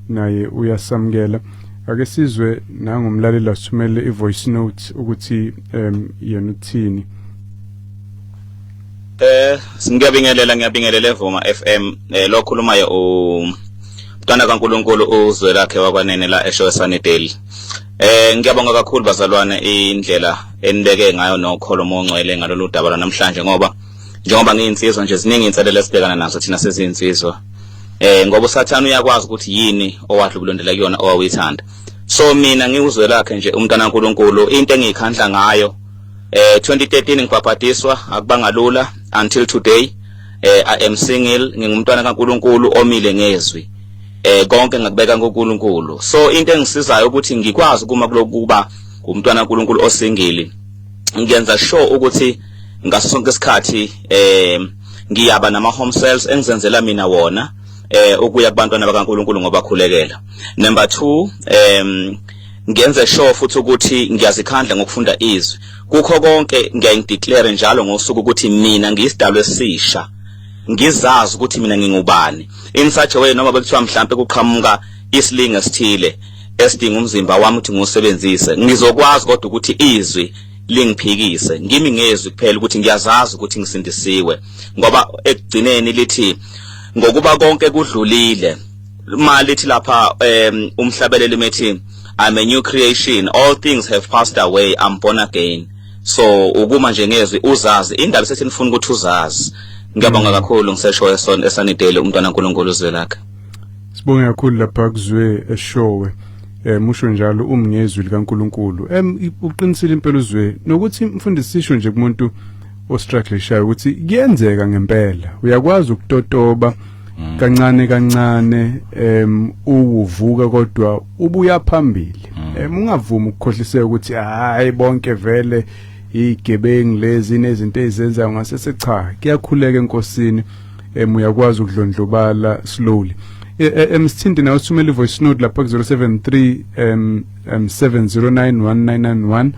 [SPEAKER 1] naye uyasamukela. Ake sizwe nangumlaleli asithumele i-voice note ukuthi yena uthini.
[SPEAKER 4] Ngiyabingelela, ngiyabingelela eVuma FM. Lo khulumayo umntwana kaNkuluNkulu uzwe lakhe wakwanene la esho eSunnydale. Ngiyabonga kakhulu bazalwane indlela enibeke ngayo nokholo mongcwele ngalolu daba namhlanje, ngoba njengoba ngiyinsizwa nje, ziningi inselelo esibhekana nazo thina sezinsizwa. Ngoba uSathane uyakwazi ukuthi yini owadlubulondela kuyona owawuyithanda. So mina ngiwuzwe lakhe nje umntwana kaNkuluNkulu, into engiyikhandla ngayo, 2013 ngibhabhadiswa, akubanga lula until today. I am single, ngingumntwana kaNkuluNkulu omile ngezwi. Konke ngakubeka kuNkulunkulu. So into engisizayo ukuthi ngikwazi ukuma kulokuba umntwana kaNkuluNkulu osingle, ngiyenza sure ukuthi ngaso sonke isikhathi ngiyaba nama home cells engizenzela mina wona, ukuya kubantwana bakaNkuluNkulu ngobakhulekela. Number 2, ngenze sure futhi ukuthi ngiyazikhandla ngokufunda izwi. Kukho konke ngiyayideclare njalo ngosuku ukuthi mina ngiyisidalwa esisha, ngizazi ukuthi mina ngingubani in such a way noma bekuthiwa mhlambe kuqhamuka isilinga esithile. Esidinga umzimba wami ukuthi ngiwusebenzise. Ngizokwazi kodwa ukuthi izwi lingiphikise, ngimi ngezwi kuphela ukuthi ngiyazazi ukuthi ngisindisiwe, ngoba ekugcineni lithi ngokuba konke kudlulile. Ma lithi lapha umhlabeleli methi, "I'm a new creation, all things have passed away, I'm born again." So ukuma nje ngezwi, uzazi indaba sethi nifuna ukuthi uzazi. Ngiyabonga kakhulu, ngisesho eSunningdale, umntwana kaNkulunkulu uZwelakhe.
[SPEAKER 1] Sibonge kakhulu lapha kuzwe eShowe. Musho njalo umngezwi likaNkuluNkulu. Uqinisile impela uzwe nokuthi mfundisi sisho nje kumuntu ostrugglishayo ukuthi kuyenzeka ngempela. Uyakwazi ukutotoba kancane kancane uwuvuka, kodwa ubuya phambili. Ungavumi ukukhohliseka ukuthi hayi, bonke vele igebengu lezi nezinto ezenzayo ngasese. Cha, kuyakhuleka enkosini. Uyakwazi ukudlondlobala slowly. Emsithinte nawe, sithumele i-voice note lapha ku 073 709 1991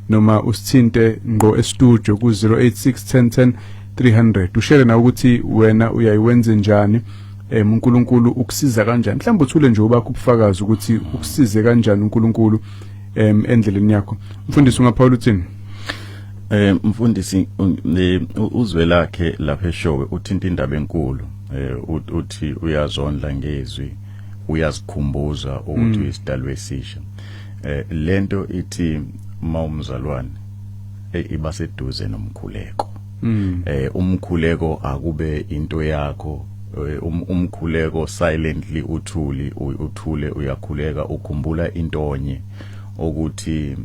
[SPEAKER 1] noma usithinte ngqo e-studio ku 086 10 10 300. Ushare nawe ukuthi wena uyayiwenze njani, uNkulunkulu ukusiza kanjani. Mhlawumbe uthule nje ubakho ubufakazi ukuthi ukusize kanjani uNkulunkulu endleleni yakho. Mfundisi, ungaphawula uthini?
[SPEAKER 2] Mfundisi, uzwe lakhe lapha eShowe uthinta indaba enkulu. Uthi uyazondla ngezwi, uyazikhumbuza ukuthi uyisidalwa esisha. Lento ithi mawumzalwane iba seduze nomkhuleko. Umkhuleko akube into yakho. Umkhuleko silently, uthuli uthule uyakhuleka, ukhumbula intonye ukuthi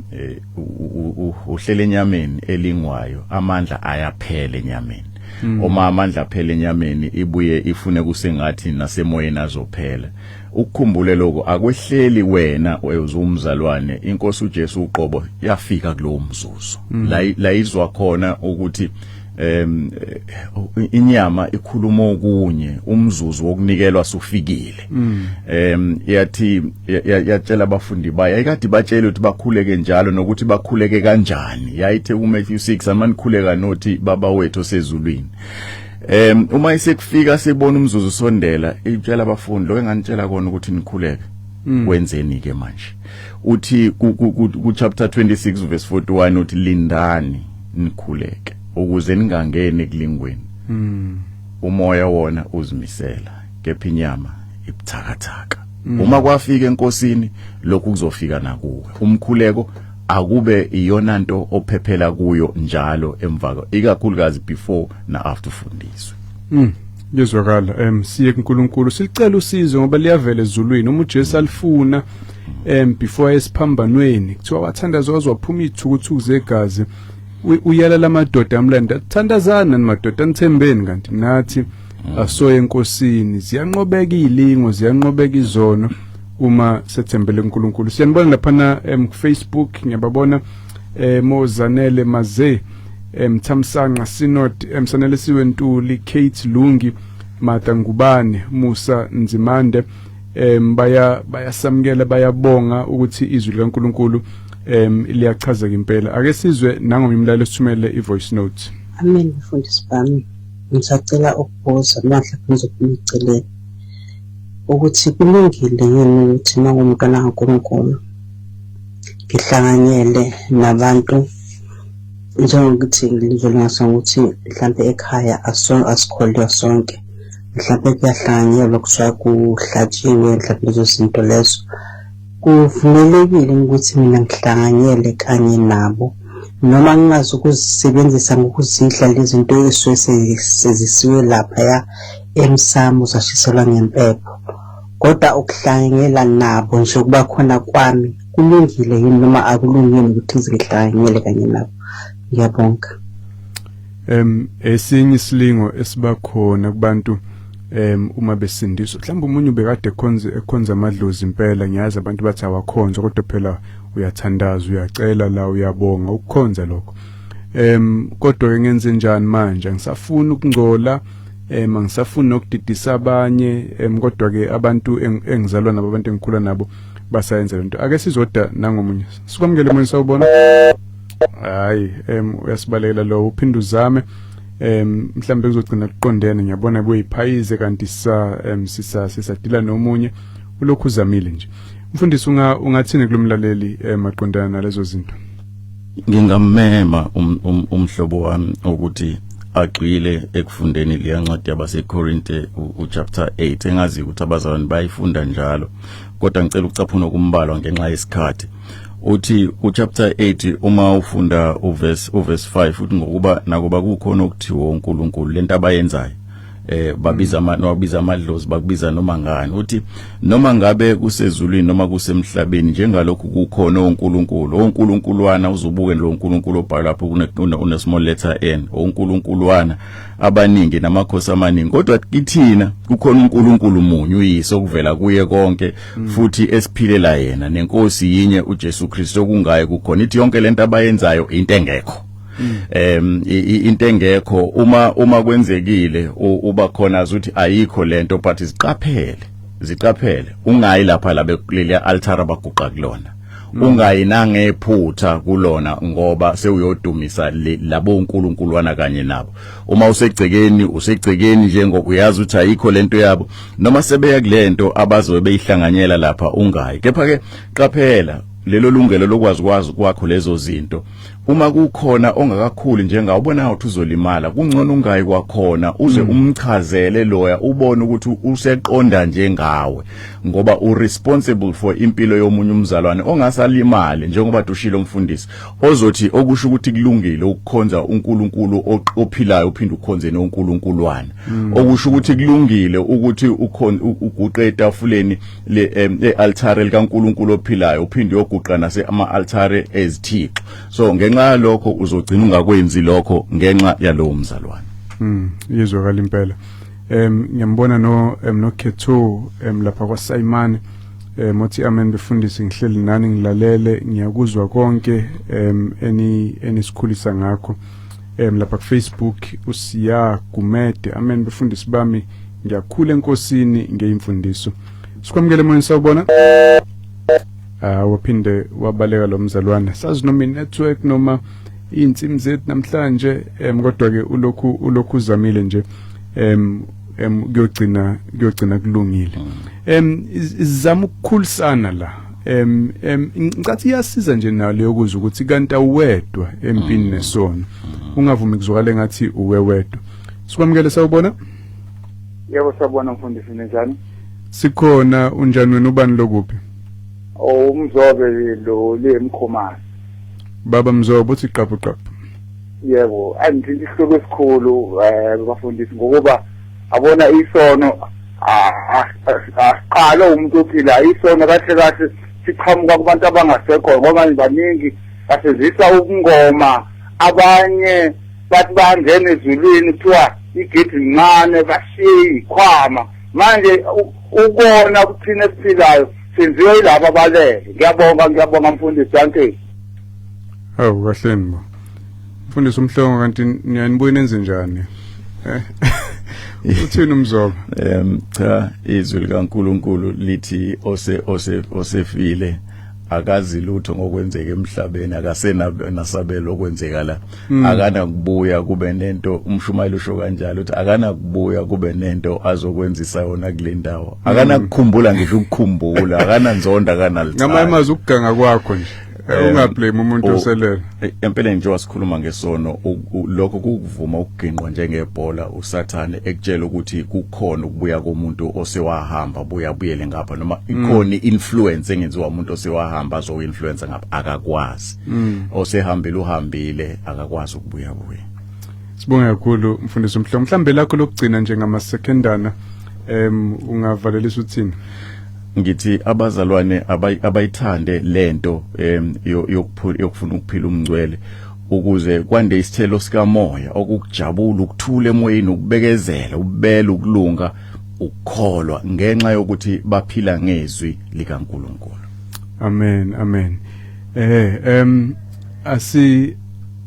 [SPEAKER 2] uhlele enyameni elingwayo, amandla ayaphela enyameni. Uma amandla aphela enyameni, ibuye ifune kusengathi nasemoyeni azophela. Ukukhumbule lokho, akwehleli wena uzumzalwane, inkosi uJesu uqobo yafika kulowo mzuzu la izwa khona ukuthi inyama ikhuluma okunye, umzuzu wokunikelwa sufikile. Yathi yatshela abafundi bayo, ayikade batshele ukuthi bakhuleke njalo nokuthi bakhuleke kanjani. Yayithe kuMatthew 6, "Amanikhuleka nothi Baba wethu osezulwini." Uma isekufika, sibona umzuzu sondela, itshela abafundi lo enganitshela kona ukuthi nikhuleke. Wenzeni ke manje? Uthi ku chapter 26 verse 41, uthi, "Lindani nikhuleke ukuze ningangeni ekulingweni. Umoya wona uzimisela, kepha inyama ibuthakathaka." Uma kwafika enkosini, lokhu kuzofika nakuwe. Umkhuleko akube iyona nto ophephela kuyo njalo emva, ikakhulukazi before na after ufundiswe.
[SPEAKER 1] Ngizwakala. Siye kuNkulunkulu silicela usizo ngoba liyavela ezulwini. Uma uJesu alifuna before esiphambanweni, kuthiwa wathandaza waze waphuma izithukuthuku zegazi. Uyala lamadoda amlanda, "Thandazana ni madoda, nithembeni kanti nathi asoye enkosini." Ziyanqobeka izilingo, ziyanqobeka izono uma sethembele kuNkulunkulu. Siyanibona laphana ku Facebook, ngiyababona Mozanele Maze, Thamsanqa Synod, Sanele Siwe Ntuli, Kate Lungi, Martha Ngubane, Musa Nzimande. Baya bayasamukela, bayabonga ukuthi izwi likaNkulunkulu liyachazeka impela. Ake sizwe nangomumlaleli sithumele i-voice note.
[SPEAKER 5] Amen, mfundisi bami. Ngisacela ukubuza manje, ngizophuma eceleni, ukuthi kulungile yini ukuthi uma ngumntwana kaNkulunkulu ngihlanganyele nabantu, njengokuthi ngivele ngaso ukuthi mhlampe ekhaya asikholwa sonke, mhlampe kuyahlanganyelwa, kuthiwa kuhlatshiwe, mhlampe lezo zinto lezo, kuvumelekile ukuthi mina ngihlanganyele kanye nabo noma ngingazi ukuzisebenzisa ngokuzidla lezi zinto esuke sezisiwe laphaya emsamo zashiselwa ngempepho, kodwa ukuhlanganyela nabo nje, ukuba khona kwami, kulungile yini noma akulungile ukuthi ngize ngihlanganyele kanye nabo? Ngiyabonga.
[SPEAKER 1] Esinye isilingo esiba khona kubantu uma besindiswa, mhlawumbe umunye ubekade ekhonza, ekhonza amadlozi impela. Ngiyazi abantu bathi awakhonza, kodwa phela uyathandaza, uyacela la, uyabonga, ukukhonza lokho. Kodwa ke ngenze njani manje? Angisafuni ukungcola, angisafuni nokudidisa abanye, kodwa ke abantu engizalwa nabo, abantu engikhula nabo basayenza lento. Ake sizoda nangomunye, sikwamukele moyeni. Sawubona. Hayi, uyasibalekela lo, uphinde uzame. Mhlambe kuzogcina kuqondene. Ngiyabona kuyiphayize kanti sa sisa sisadila nomunye, ulokhu uzamile nje. Mfundisi, ungathini kulomlaleli maqondana nalezo zinto?
[SPEAKER 2] Ngingamema umhlobo wami ukuthi agxile ekufundeni leya ncwadi yabaseKorinte uchapter 8, engazi ukuthi abazalwane bayifunda njalo, kodwa ngicela ukucaphuna okumbalwa ngenxa yesikhathi. Uthi uchapter 8, uma ufunda uverse 5, uthi ngokuba nakuba kukhona okuthiwa uNkulunkulu, lento abayenzayo, babiza ama babiza amadlozi, bakubiza noma ngani, uthi noma ngabe kusezulwini noma kusemhlabeni, njengalokhu kukhona oNkulunkulu, oNkulunkulwana, uzubuke lo uNkulunkulu obhalwa lapho une small letter n, oNkulunkulwana abaningi namakhosi amaningi, kodwa kithina kukhona uNkulunkulu munye, uyise, okuvela kuye konke futhi esiphilela yena, nenkosi yinye, uJesu Kristu, okungaye kukhona. Ithi yonke lento abayenzayo into engekho, into engekho. Uma kwenzekile uba khona ukuthi ayikho lento, but ziqaphele, ziqaphele, ungayi lapha la bekuleli altar abaguqa kulona, ungayi nangephutha kulona, ngoba sewuyodumisa labo uNkulunkuluwana kanye nabo. Uma usegcekeni, usegcekeni njengoba uyazi ukuthi ayikho lento yabo, noma sebeya kulento abazobe beyihlanganyela lapha, ungayi. Kepha ke qaphela lelo lungelo lokwazi kwazi kwakho lezo zinto. Uma kukhona ongakakhuli njengawe, ubona ukuthi uzolimala, kungcono ungayi kwakhona uze umchazele loya, ubone ukuthi useqonda njengawe, ngoba uresponsible for impilo yomunye umzalwane ongasalimali, njengoba dushilo umfundisi ozothi okusho ukuthi kulungile ukukhonza uNkulunkulu ophilayo uphinde ukhonze noNkulunkulwana, okusho ukuthi kulungile ukuthi uguqe etafuleni le altar likaNkulunkulu ophilayo uphinde uyoguqa nase ama altar ezithixo. So ngenxa yalokho uzogcina ungakwenzi lokho ngenxa yalowo mzalwane.
[SPEAKER 1] Yizwakala impela. Ngiyambona no Khetho lapha kwa Simon, othi amen befundisi, ngihleli nani ngilalele, ngiyakuzwa konke eni enisikhulisa ngakho. Lapha ku Facebook uSiya Gumede, amen befundisi bami, ngiyakhula enkosini ngeimfundiso. Sikwamukele moyeni, sawubona. Ah, waphinde wabaleka lo mzalwane, sazi noma i-network noma iy'nsimi zethu namhlanje, kodwa ke ulokhu uzamile nje, em em kuyogcina kulungile. Izama ukukhulisana la. Ngicathi iyasiza nje nalo yokuzwa ukuthi kanti awuwedwa empini nesono, ungavumi kuzwakale ngathi uwe wedwa. Sikwamukele, sawubona.
[SPEAKER 6] Yebo, sabona mfundisi, ninjani?
[SPEAKER 1] Sikhona, unjani wena, ubani lokuphi?
[SPEAKER 6] Oh, umzobe lo lemkhomasi.
[SPEAKER 1] Baba Mzobe, uthi qaphu qaphu.
[SPEAKER 6] Yebo, angithinta isihloko esikhulu bafundisi, ngokuba abona isono asiqale umuntu ophila isono, kahle kahle siqhamuka kubantu abangasekho, ngoba manje baningi basebenzisa ubungoma, abanye bathi bangena ezulwini, kuthiwa igedi lincane, bashiye ikhwama. Manje ukona kuthina esiphilayo senziwe yilabo abalele. Ngiyabonga, ngiyabonga mfundisi, dankie.
[SPEAKER 1] Hawu, kahleni bo mfundisi uMhlongo, kanti niyanibuye nenze njani? Uthini umzoba?
[SPEAKER 2] Cha, izwi likaNkuluNkulu lithi ose ose osefile akazi lutho ngokwenzeka emhlabeni, akasena nasabelo okwenzeka la, akanakubuya kube nento. Umshumayeli usho kanjalo, ukuthi akanakubuya kube nento azokwenzisa yona kule ndawo, akanakukhumbula ngisho ukukhumbula, akananzonda, akanalithanda.
[SPEAKER 1] Ngamanye amazwi, ukuganga kwakho nje, ungablame umuntu oselele.
[SPEAKER 2] Empeleni nje wasikhuluma ngesono, lokho kukuvuma ukuginqwa njengebhola usathane ekutshela ukuthi kukhona ukubuya komuntu osewahamba, buya buyele ngapha, noma ikhona i-influence engenziwa umuntu osewahamba azo-influence ngapha. Akakwazi, osehambile uhambile, akakwazi ukubuya buya.
[SPEAKER 1] Sibonge kakhulu mfundisi uMhlongo. Mhlambe lakho lokugcina nje ngamasekhendana, ungavalelisa uthini?
[SPEAKER 2] Ngithi abazalwane abayithande lento yokufuna ukuphila umngcwele, ukuze kwande isithelo sikamoya, okukujabula, ukuthula emoyeni, ukubekezela, ububele, ukulunga, ukukholwa, ngenxa yokuthi baphila ngezwi likaNkuluNkulu.
[SPEAKER 1] Amen, amen.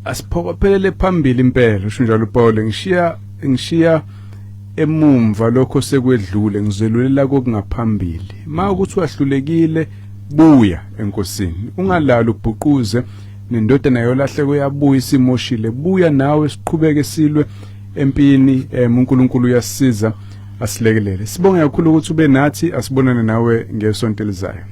[SPEAKER 1] Asiphokophelele phambili impela, usho njalo uPaul, ngishiya emumva lokho sekwedlule, ngizelulela kokungaphambili. Ma ukuthi wahlulekile, buya enkosini, ungalali ubhuquze nendodana yolahleko, yabuya isimoshile, buya nawe siqhubeke silwe empini. UNkulunkulu uyasisiza asilekelele. Sibonge kakhulu ukuthi ube nathi, asibonane nawe ngesonto elizayo.